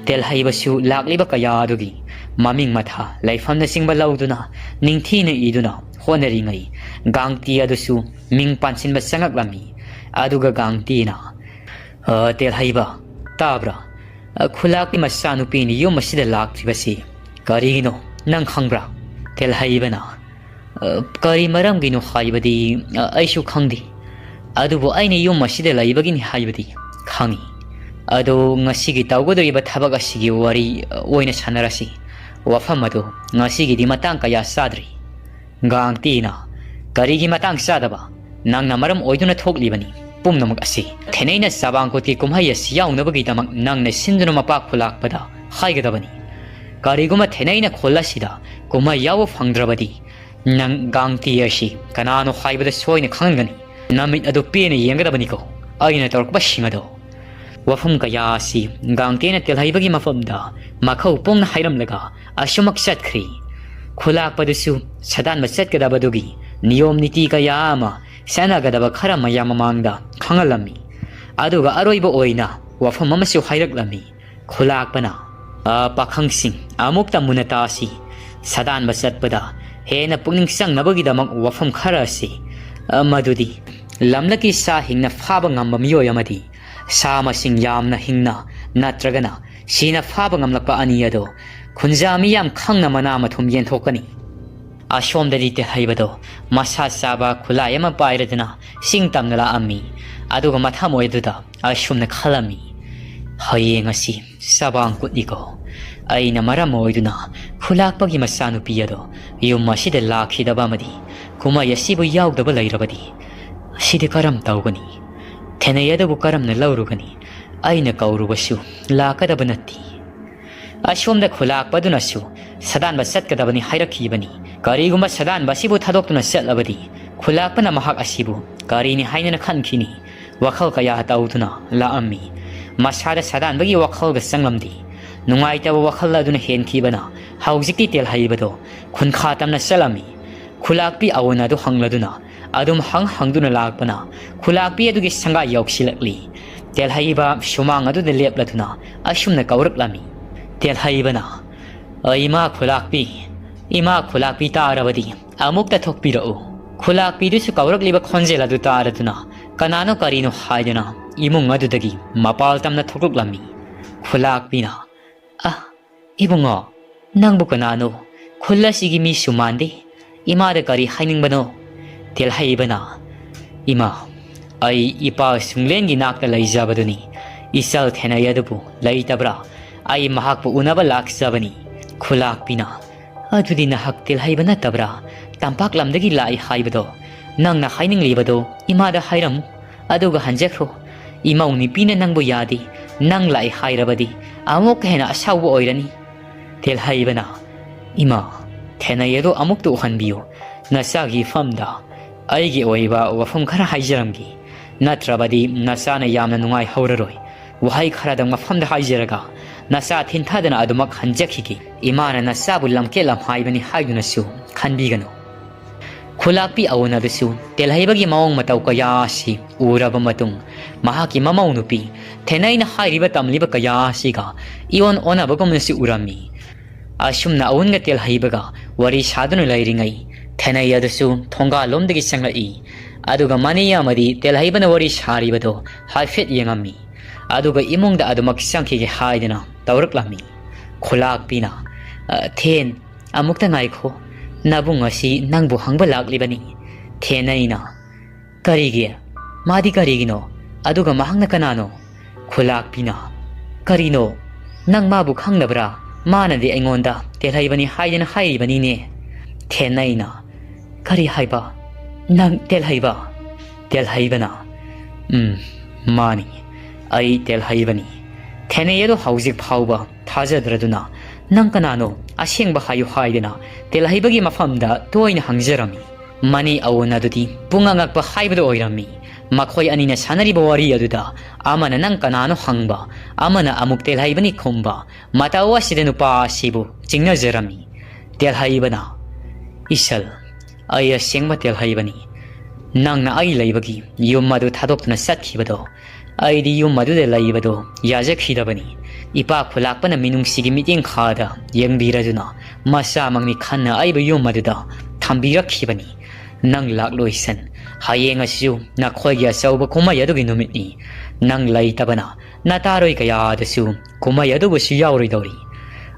ꯇꯦꯜꯍꯩꯕꯁꯨ ꯂꯥꯛꯂꯤꯕ ꯀꯌꯥ ꯑꯗꯨꯒꯤ ꯃꯃꯤꯡ ꯃꯊꯥ, ꯂꯩꯐꯝꯅꯆꯤꯡꯕ ꯂꯧꯗꯨꯅ ꯅꯤꯡꯊꯤꯅ ꯏꯗꯨꯅ ꯍꯣꯠꯅꯔꯤꯉꯩ ꯒꯥꯡꯇꯤ ꯑꯗꯨꯁꯨ ꯃꯤꯡ ꯄꯥꯟꯁꯤꯟꯕ ꯆꯪꯂꯛꯂꯝꯃꯤ꯫ ꯑꯗꯨꯒ ꯒꯥꯡꯇꯤꯅ, "ꯑ, ꯇꯦꯜꯍꯩꯕ, ꯇꯥꯕ꯭ꯔꯥ? ꯑ, ꯈꯨꯂꯥꯛꯀꯤ ꯃꯆꯥꯅꯨꯄꯤꯅ ꯌꯨꯝ ꯑꯁꯤꯗ ꯂꯥꯛꯇ꯭ꯔꯤꯕꯁꯤ ꯀꯔꯤꯒꯤꯅꯣ ꯅꯪ ꯈꯪꯕ꯭ꯔꯥ?" ꯇꯦꯜꯍꯩꯕꯅ, "ꯑ, ꯀꯔꯤ ꯃꯔꯝꯒꯤꯅꯣ ꯍꯥꯏꯕꯗꯤ, ꯑ, ꯑꯩꯁꯨ ꯈꯪꯗꯦ꯫ ꯑꯗꯨꯕꯨ ꯑꯩꯅ ꯌꯨꯝ ꯑꯁꯤꯗ ꯂꯩꯕꯒꯤꯅꯤ ꯍꯥꯏꯕꯗꯤ ꯈꯪꯏ꯫ ꯑꯗꯨ ꯉꯁꯤꯒꯤ ꯇꯧꯒꯗꯧꯔꯤꯕ ꯊꯕꯛ ꯑꯁꯤꯒꯤ ꯋꯥꯔꯤ ꯑꯣꯏꯅ ꯁꯥꯟꯅꯔꯁꯤ꯫ ꯋꯥꯐꯝ ꯑꯗꯨ ꯉꯁꯤꯒꯤꯗꯤ ꯃꯇꯥꯡ ꯀꯌꯥ ꯆꯥꯗ꯭ꯔꯤ꯫ ꯒꯥꯡꯇꯤꯅ, "ꯀꯔꯤꯒꯤ ꯃꯇꯥꯡ ꯆꯥꯗꯕ? ꯅꯪꯅ ꯃꯔꯝ ꯑꯣꯏꯗꯨꯅ ꯊꯣꯛꯂꯤꯕꯅꯤ ꯄꯨꯝꯅꯃꯛ ꯑꯁꯤ꯫ ꯊꯦꯅꯩꯅ ꯆꯕꯥꯡꯀꯨꯇꯤ ꯀꯨꯝꯍꯩ ꯑꯁꯤ ꯌꯥꯎꯅꯕꯒꯤꯗꯃꯛ ꯅꯪꯅ ꯁꯤꯟꯗꯨꯅ ꯃꯄꯥ ꯈꯨꯂꯥꯛꯄꯗ ꯍꯥꯏꯒꯗꯕꯅꯤ꯫ ꯀꯔꯤꯒꯨꯝꯕ ꯊꯦꯅꯩꯅ ꯈꯨꯜ ꯑꯁꯤꯗ ꯀꯨꯝꯍꯩ ꯌꯥꯎꯕ ꯐꯪꯗ꯭ꯔꯕꯗꯤ ꯅꯪ ꯒꯥꯡꯇꯤ ꯑꯁꯤ ꯀꯅꯥꯅꯣ ꯍꯥꯏꯕꯗ ꯁꯣꯏꯅ ꯈꯪꯍꯟꯒꯅꯤ꯫ ꯅꯃꯤꯠ ꯑꯗꯨ ꯄꯦꯟꯅ ꯌꯦꯡꯒꯗꯕꯅꯤꯀꯣ, ꯑꯩꯅ ꯇꯧꯔꯛꯄꯁꯤꯡ ꯑꯗꯣ꯫" ꯋꯥꯐꯝ ꯀꯌꯥ ꯑꯁꯤ ꯒꯥꯡꯇꯦꯅ ꯇꯦꯜꯍꯩꯕꯒꯤ ꯃꯐꯝꯗ ꯃꯈꯧ ꯄꯣꯡꯅ ꯍꯥꯏꯔꯝꯂꯒ ꯑꯁꯨꯃꯛ ꯆꯠꯈ꯭ꯔꯤ꯫ ꯈꯨꯂꯥꯛꯄꯗꯨꯁꯨ ꯁꯥꯗꯥꯟꯕ ꯆꯠꯀꯗꯕꯗꯨꯒꯤ ꯅꯤꯌꯣꯝ ꯅꯤꯇꯤ ꯀꯌꯥ ꯑꯃ ꯆꯠꯅꯒꯗꯕ ꯈꯔ ꯃꯌꯥꯝ ꯃꯃꯥꯡꯗ ꯈꯪꯍꯜꯂꯝꯃꯤ꯫ ꯑꯗꯨꯒ ꯑꯔꯣꯏꯕ ꯑꯣꯏꯅ ꯋꯥꯐꯝ ꯑꯃꯁꯨ ꯍꯥꯏꯔꯛꯂꯝꯃꯤ꯫ ꯈꯨꯂꯥꯛꯄꯅ, "ꯑ, ꯄꯥꯈꯪꯁꯤꯡ, ꯑꯃꯨꯛꯇ ꯃꯨꯟꯅ ꯇꯥꯁꯤ꯫ ꯁꯥꯗꯥꯟꯕ ꯆꯠꯄꯗ ꯍꯦꯟꯅ ꯄꯨꯛꯅꯤꯡ ꯆꯪꯅꯕꯒꯤꯗꯃꯛ ꯋꯥꯐꯝ ꯈꯔ ꯑꯁꯤ, ꯑ, ꯃꯗꯨꯗꯤ ꯂꯝꯂꯛꯀꯤ ꯁꯥ ꯍꯤꯡꯅ ꯐꯥꯕ ꯉꯝꯕ ꯃꯤꯑꯣꯏ ꯑꯃꯗꯤ ꯁꯥ ꯃꯁꯤꯡ ꯌꯥꯝꯅ ꯍꯤꯡꯅ ꯅꯠꯇ꯭ꯔꯒꯅ ꯁꯤꯅ ꯐꯥꯕ ꯉꯝꯂꯛꯄ ꯑꯅꯤ ꯑꯗꯣ ꯈꯨꯟꯖꯥ ꯃꯤꯌꯥꯝ ꯈꯪꯅ ꯃꯅꯥ ꯃꯊꯨꯝ ꯌꯦꯟꯊꯣꯛꯀꯅꯤ꯫ ꯑꯁꯣꯝꯗꯗꯤ ꯇꯦꯜꯍꯩꯕꯗꯣ ꯃꯁꯥ ꯆꯥꯕ ꯈꯨꯠꯂꯥꯏ ꯑꯃ ꯄꯥꯏꯔꯗꯨꯅ ꯆꯤꯡ ꯇꯝꯅ ꯂꯥꯛꯑꯝꯃꯤ꯫ ꯑꯗꯨꯒ ꯃꯊꯃꯣꯏ ꯑꯗꯨꯗ ꯑꯁꯨꯝꯅ ꯈꯜꯂꯝꯃꯤ, ꯍꯌꯦꯡ ꯑꯁꯤ ꯆꯕꯥꯡ ꯀꯨꯠꯅꯤꯀꯣ꯫ ꯑꯩꯅ ꯃꯔꯝ ꯑꯣꯏꯗꯨꯅ ꯈꯨꯂꯥꯛꯄꯒꯤ ꯃꯆꯥꯅꯨꯄꯤ ꯑꯗꯣ ꯌꯨꯝ ꯑꯁꯤꯗ ꯂꯥꯛꯈꯤꯗꯕ ꯑꯃꯗꯤ ꯀꯨꯝꯍꯩ ꯑꯁꯤꯕꯨ ꯌꯥꯎꯗꯕ ꯂꯩꯔꯕꯗꯤ ꯑꯁꯤꯗꯤ ꯀꯔꯝ ꯇꯧꯒꯅꯤ? ꯊꯦꯅꯩ ꯑꯗꯨꯕꯨ ꯀꯔꯝꯅ ꯂꯧꯔꯨꯒꯅꯤ? ꯑꯩꯅ ꯀꯧꯔꯨꯕꯁꯨ ꯂꯥꯛꯀꯗꯕ ꯅꯠꯇꯦ꯫" ꯑꯁꯣꯝꯗ ꯈꯨꯂꯥꯛꯄꯗꯨꯅꯁꯨ ꯁꯥꯗꯥꯟꯕ ꯆꯠꯀꯗꯕꯅꯤ ꯍꯥꯏꯔꯛꯈꯤꯕꯅꯤ꯫ ꯀꯔꯤꯒꯨꯝꯕ ꯁꯥꯗꯥꯟꯕ ꯑꯁꯤꯕꯨ ꯊꯥꯗꯣꯛꯇꯨꯅ ꯆꯠꯂꯕꯗꯤ ꯈꯨꯂꯥꯛꯄꯅ ꯃꯍꯥꯛ ꯑꯁꯤꯕꯨ ꯀꯔꯤꯅꯤ ꯍꯥꯏꯅꯅ ꯈꯟꯈꯤꯅꯤ? ꯋꯥꯈꯜ ꯀꯌꯥ ꯇꯧꯗꯨꯅ ꯂꯥꯛꯑꯝꯃꯤ꯫ ꯃꯁꯥꯗ ꯁꯥꯗꯥꯟꯕꯒꯤ ꯋꯥꯈꯜꯒ ꯆꯪꯂꯝꯗꯦ꯫ ꯅꯨꯡꯉꯥꯏꯇꯕ ꯋꯥꯈꯜ ꯑꯗꯨꯅ ꯍꯦꯟꯈꯤꯕꯅ ꯍꯧꯖꯤꯛꯇꯤ ꯇꯦꯜꯍꯩꯕꯗꯣ ꯈꯨꯟꯈꯥ ꯇꯝꯅ ꯆꯠꯂꯝꯃꯤ꯫ ꯈꯨꯂꯥꯛꯄꯤ ꯑꯑꯣꯟ ꯑꯗꯨ ꯍꯪꯂꯗꯨꯅ ꯑꯗꯨꯝ ꯍꯪ ꯍꯪꯗꯨꯅ ꯂꯥꯛꯄꯅ ꯈꯨꯂꯥꯛꯄꯤ ꯑꯗꯨꯒꯤ ꯁꯪꯒꯥ ꯌꯧꯁꯤꯜꯂꯛꯂꯤ꯫ ꯇꯦꯜꯍꯩꯕ ꯁꯨꯃꯥꯡ ꯑꯗꯨꯗ ꯂꯦꯞꯂꯗꯨꯅ ꯑꯁꯨꯝꯅ ꯀꯧꯔꯛꯂꯝꯃꯤ꯫ ꯇꯦꯜꯍꯩꯕꯅ, "ꯑ, ꯏꯃꯥ ꯈꯨꯂꯥꯛꯄꯤ, ꯏꯃꯥ ꯈꯨꯂꯥꯛꯄꯤ ꯇꯥꯔꯕꯗꯤ ꯑꯃꯨꯛꯇ ꯊꯣꯛꯄꯤꯔꯛꯎ꯫" ꯈꯨꯂꯥꯛꯄꯤꯗꯨꯁꯨ ꯀꯧꯔꯛꯂꯤꯕ ꯈꯣꯟꯖꯦꯜ ꯑꯗꯨ ꯇꯥꯔꯗꯨꯅ ꯀꯅꯥꯅꯣ ꯀꯔꯤꯅꯣ ꯍꯥꯏꯗꯨꯅ ꯏꯃꯨꯡ ꯑꯗꯨꯗꯒꯤ ꯃꯄꯥꯜ ꯇꯝꯅ ꯊꯣꯛꯂꯛꯂꯝꯃꯤ꯫ ꯈꯨꯂꯥꯛꯄꯤꯅ, "ꯑ, ꯏꯕꯨꯡꯉꯣ, ꯅꯪꯕꯨ ꯀꯅꯥꯅꯣ? ꯈꯨꯜ ꯑꯁꯤꯒꯤ ꯃꯤꯁꯨ ꯃꯥꯟꯗꯦ꯫ ꯏꯃꯥꯗ ꯀꯔꯤ ꯍꯥꯏꯅꯤꯡꯕꯅꯣ?" ꯇꯦꯜꯍꯩꯕꯅ, "ꯏꯃꯥ, ꯑꯩ ꯏꯄꯥ ꯁꯨꯡꯂꯦꯟꯒꯤ ꯅꯥꯛꯇ ꯂꯩꯖꯕꯗꯨꯅꯤ꯫ ꯏꯆꯜ ꯊꯦꯅꯩ ꯑꯗꯨꯕꯨ ꯂꯩꯇꯕ꯭ꯔꯥ? ꯑꯩ ꯃꯍꯥꯛꯄꯨ ꯎꯅꯕ ꯂꯥꯛꯆꯕꯅꯤ꯫ ꯈꯨꯂꯥꯛꯄꯤꯅ, ꯑꯗꯨꯗꯤ ꯅꯍꯥꯛ ꯇꯦꯜꯍꯩꯕ ꯅꯠꯇꯕ꯭ꯔꯥ? ꯇꯝꯄꯥꯛ ꯂꯝꯗꯒꯤ ꯂꯥꯛꯏ ꯍꯥꯏꯕꯗꯣ? ꯅꯪꯅ ꯍꯥꯏꯅꯤꯡꯂꯤꯕꯗꯣ ꯏꯃꯥꯗ ꯍꯥꯏꯔꯝꯃꯨ, ꯑꯗꯨꯒ ꯍꯟꯖꯈ꯭ꯔꯣ꯫ ꯏꯃꯧ ꯅꯨꯄꯤꯅ ꯅꯪꯕꯨ ꯌꯥꯗꯦ, ꯅꯪ ꯂꯥꯛꯏ ꯍꯥꯏꯔꯕꯗꯤ ꯑꯃꯨꯛꯀ ꯍꯦꯟꯅ ꯑꯁꯥꯎꯕ ꯑꯣꯏꯔꯅꯤ꯫ ꯇꯦꯜꯍꯩꯕꯅ, ꯏꯃꯥ, ꯊꯦꯅꯩ ꯑꯗꯨ ꯑꯃꯨꯛꯇ ꯎꯍꯟꯕꯤꯌꯨ꯫ ꯅꯆꯥꯒꯤ ꯏꯐꯝꯗ ꯑꯩꯒꯤ ꯑꯣꯏꯕ ꯋꯥꯐꯝ ꯈꯔ ꯍꯥꯏꯖꯔꯝꯒꯦ, ꯅꯠꯇ꯭ꯔꯕꯗꯤ ꯅꯆꯥꯅ ꯌꯥꯝꯅ ꯅꯨꯡꯉꯥꯏꯍꯧꯔꯔꯣꯏ꯫ ꯋꯥꯍꯩ ꯈꯔꯗꯪ ꯃꯐꯝꯗ ꯍꯥꯏꯖꯔꯒ ꯅꯆꯥ ꯊꯤꯟꯊꯗꯅ ꯑꯗꯨꯃꯛ ꯍꯟꯖꯈꯤꯒꯦ꯫ ꯏꯃꯥꯅ ꯅꯆꯥꯕꯨ ꯂꯝꯀꯦꯠ ꯂꯝꯍꯥꯏꯕꯅꯤ ꯍꯥꯏꯗꯨꯅꯁꯨ ꯈꯟꯕꯤꯒꯅꯨ꯫ ꯈꯨꯂꯥꯛꯄꯤ ꯑꯋꯨꯟ ꯑꯗꯨꯁꯨ ꯇꯦꯜꯍꯩꯕꯒꯤ ꯃꯑꯣꯡ ꯃꯇꯧ ꯀꯌꯥ ꯑꯁꯤ ꯎꯔꯕ ꯃꯇꯨꯡ, ꯃꯍꯥꯛꯀꯤ ꯃꯃꯧ ꯅꯨꯄꯤ ꯊꯦꯅꯩꯅ ꯍꯥꯏꯔꯤꯕ ꯇꯝꯂꯤꯕ ꯀꯌꯥ ꯑꯁꯤꯒ ꯏꯑꯣꯟ ꯑꯣꯟꯅꯕꯒꯨꯝꯅꯁꯨ ꯎꯔꯝꯃꯤ꯫ ꯑꯁꯨꯝꯅ ꯑꯋꯨꯟꯒ ꯇꯦꯜꯍꯩꯕꯒ ꯋꯥꯔꯤ ꯁꯥꯗꯨꯅ ꯂꯩꯔꯤꯉꯩ, ꯊꯦꯅꯩ ꯑꯗꯨꯁꯨ ꯊꯣꯡꯒꯥꯜꯂꯣꯝꯗꯒꯤ ꯆꯪꯂꯛꯏ꯫ ꯑꯗꯨꯒ ꯃꯅꯤ ꯑꯃꯗꯤ ꯇꯦꯜꯍꯩꯕꯅ ꯋꯥꯔꯤ ꯁꯥꯔꯤꯕꯗꯣ ꯍꯥꯏꯐꯦꯠ ꯌꯦꯡꯉꯝꯃꯤ꯫ ꯑꯗꯨꯒ ꯏꯃꯨꯡꯗ ꯑꯗꯨꯃꯛ ꯆꯪꯈꯤꯒꯦ ꯍꯥꯏꯗꯨꯅ ꯇꯧꯔꯛꯂꯝꯃꯤ꯫ ꯈꯨꯂꯥꯛꯄꯤꯅ, "ꯑ, ꯊꯦꯟ, ꯑꯃꯨꯛꯇ ꯉꯥꯏꯈꯣ꯫ ꯅꯕꯨꯡ ꯑꯁꯤ ꯅꯪꯕꯨ ꯍꯪꯕ ꯂꯥꯛꯂꯤꯕꯅꯤ꯫" ꯊꯦꯅꯩꯅ, "ꯀꯔꯤꯒꯤ? ꯃꯥꯗꯤ ꯀꯔꯤꯒꯤꯅꯣ? ꯑꯗꯨꯒ ꯃꯍꯥꯛꯅ ꯀꯅꯥꯅꯣ?" ꯈꯨꯂꯥꯛꯄꯤꯅ, "ꯀꯔꯤꯅꯣ? ꯅꯪ ꯃꯥꯕꯨ ꯈꯪꯅꯕ꯭ꯔꯥ? ꯃꯥꯅꯗꯤ ꯑꯩꯉꯣꯟꯗ ꯇꯦꯜꯍꯩꯕꯅꯤ ꯍꯥꯏꯗꯅ ꯍꯥꯏꯔꯤꯕꯅꯤꯅꯦ꯫" ꯊꯦꯅꯩꯅ, "ꯀꯔꯤ ꯍꯥꯏꯕ? ꯅꯪ ꯇꯦꯜꯍꯩꯕ?" ꯇꯦꯜꯍꯩꯕꯅ, "ꯎꯝ, ꯃꯥꯅꯤ, ꯑꯩ ꯇꯦꯜꯍꯩꯕꯅꯤ꯫" ꯊꯦꯅꯩ ꯑꯗꯨ ꯍꯧꯖꯤꯛ ꯐꯥꯎꯕ ꯊꯥꯖꯗ꯭ꯔꯗꯨꯅ, "ꯅꯪ ꯀꯅꯥꯅꯣ? ꯑꯁꯦꯡꯕ ꯍꯥꯏꯌꯨ" ꯍꯥꯏꯗꯅ ꯇꯦꯜꯍꯩꯕꯒꯤ ꯃꯐꯝꯗ ꯇꯣꯏꯅ ꯍꯪꯖꯔꯝꯃꯤ꯫ ꯃꯅꯤ ꯑꯋꯨꯟ ꯑꯗꯨꯗꯤ ꯄꯨꯡ ꯑꯉꯛꯄ ꯍꯥꯏꯕꯗꯨ ꯑꯣꯏꯔꯝꯃꯤ꯫ ꯃꯈꯣꯏ ꯑꯅꯤꯅ ꯁꯥꯟꯅꯔꯤꯕ ꯋꯥꯔꯤ ꯑꯗꯨꯗ ꯑꯃꯅ "ꯅꯪ ꯀꯅꯥꯅꯣ?" ꯍꯪꯕ, ꯑꯃꯅ ꯑꯃꯨꯛ "ꯇꯦꯜꯍꯩꯕꯅꯤ" ꯈꯨꯝꯕ, ꯃꯇꯧ ꯑꯁꯤꯗ ꯅꯨꯄꯥ ꯑꯁꯤꯕꯨ ꯆꯤꯡꯅꯖꯔꯝꯃꯤ꯫ ꯇꯦꯜꯍꯩꯕꯅ, "ꯏꯁꯜ, ꯑꯩ ꯑꯁꯦꯡꯕ ꯇꯦꯜꯍꯩꯕꯅꯤ꯫ ꯅꯪꯅ ꯑꯩ ꯂꯩꯕꯒꯤ ꯌꯨꯝ ꯑꯗꯨ ꯊꯥꯗꯣꯛꯇꯨꯅ ꯆꯠꯈꯤꯕꯗꯣ, ꯑꯩꯗꯤ ꯌꯨꯝ ꯑꯗꯨꯗ ꯂꯩꯕꯗꯣ ꯌꯥꯖꯈꯤꯗꯕꯅꯤ꯫ ꯏꯄꯥ ꯈꯨꯂꯥꯛꯄꯅ ꯃꯤꯅꯨꯡꯁꯤꯒꯤ ꯃꯤꯠꯌꯦꯡ ꯈꯥꯗ ꯌꯦꯡꯕꯤꯔꯗꯨꯅ ꯃꯆꯥꯃꯛꯅꯤ ꯈꯟꯅ ꯑꯩꯕꯨ ꯌꯨꯝ ꯑꯗꯨꯗ ꯊꯝꯕꯤꯔꯛꯈꯤꯕꯅꯤ꯫ ꯅꯪ ꯂꯥꯛꯂꯣꯏꯁꯟ, ꯍꯌꯦꯡ ꯑꯁꯤꯁꯨ ꯅꯈꯣꯏꯒꯤ ꯑꯆꯧꯕ ꯀꯨꯝꯍꯩ ꯑꯗꯨꯒꯤ ꯅꯨꯃꯤꯠꯅꯤ꯫ ꯅꯪ ꯂꯩꯇꯕꯅ ꯅꯇꯥꯔꯣꯏ ꯀꯌꯥꯗꯁꯨ ꯀꯨꯝꯍꯩ ꯑꯗꯨꯕꯨꯁꯨ ꯌꯥꯎꯔꯣꯏꯗꯧꯔꯤ꯫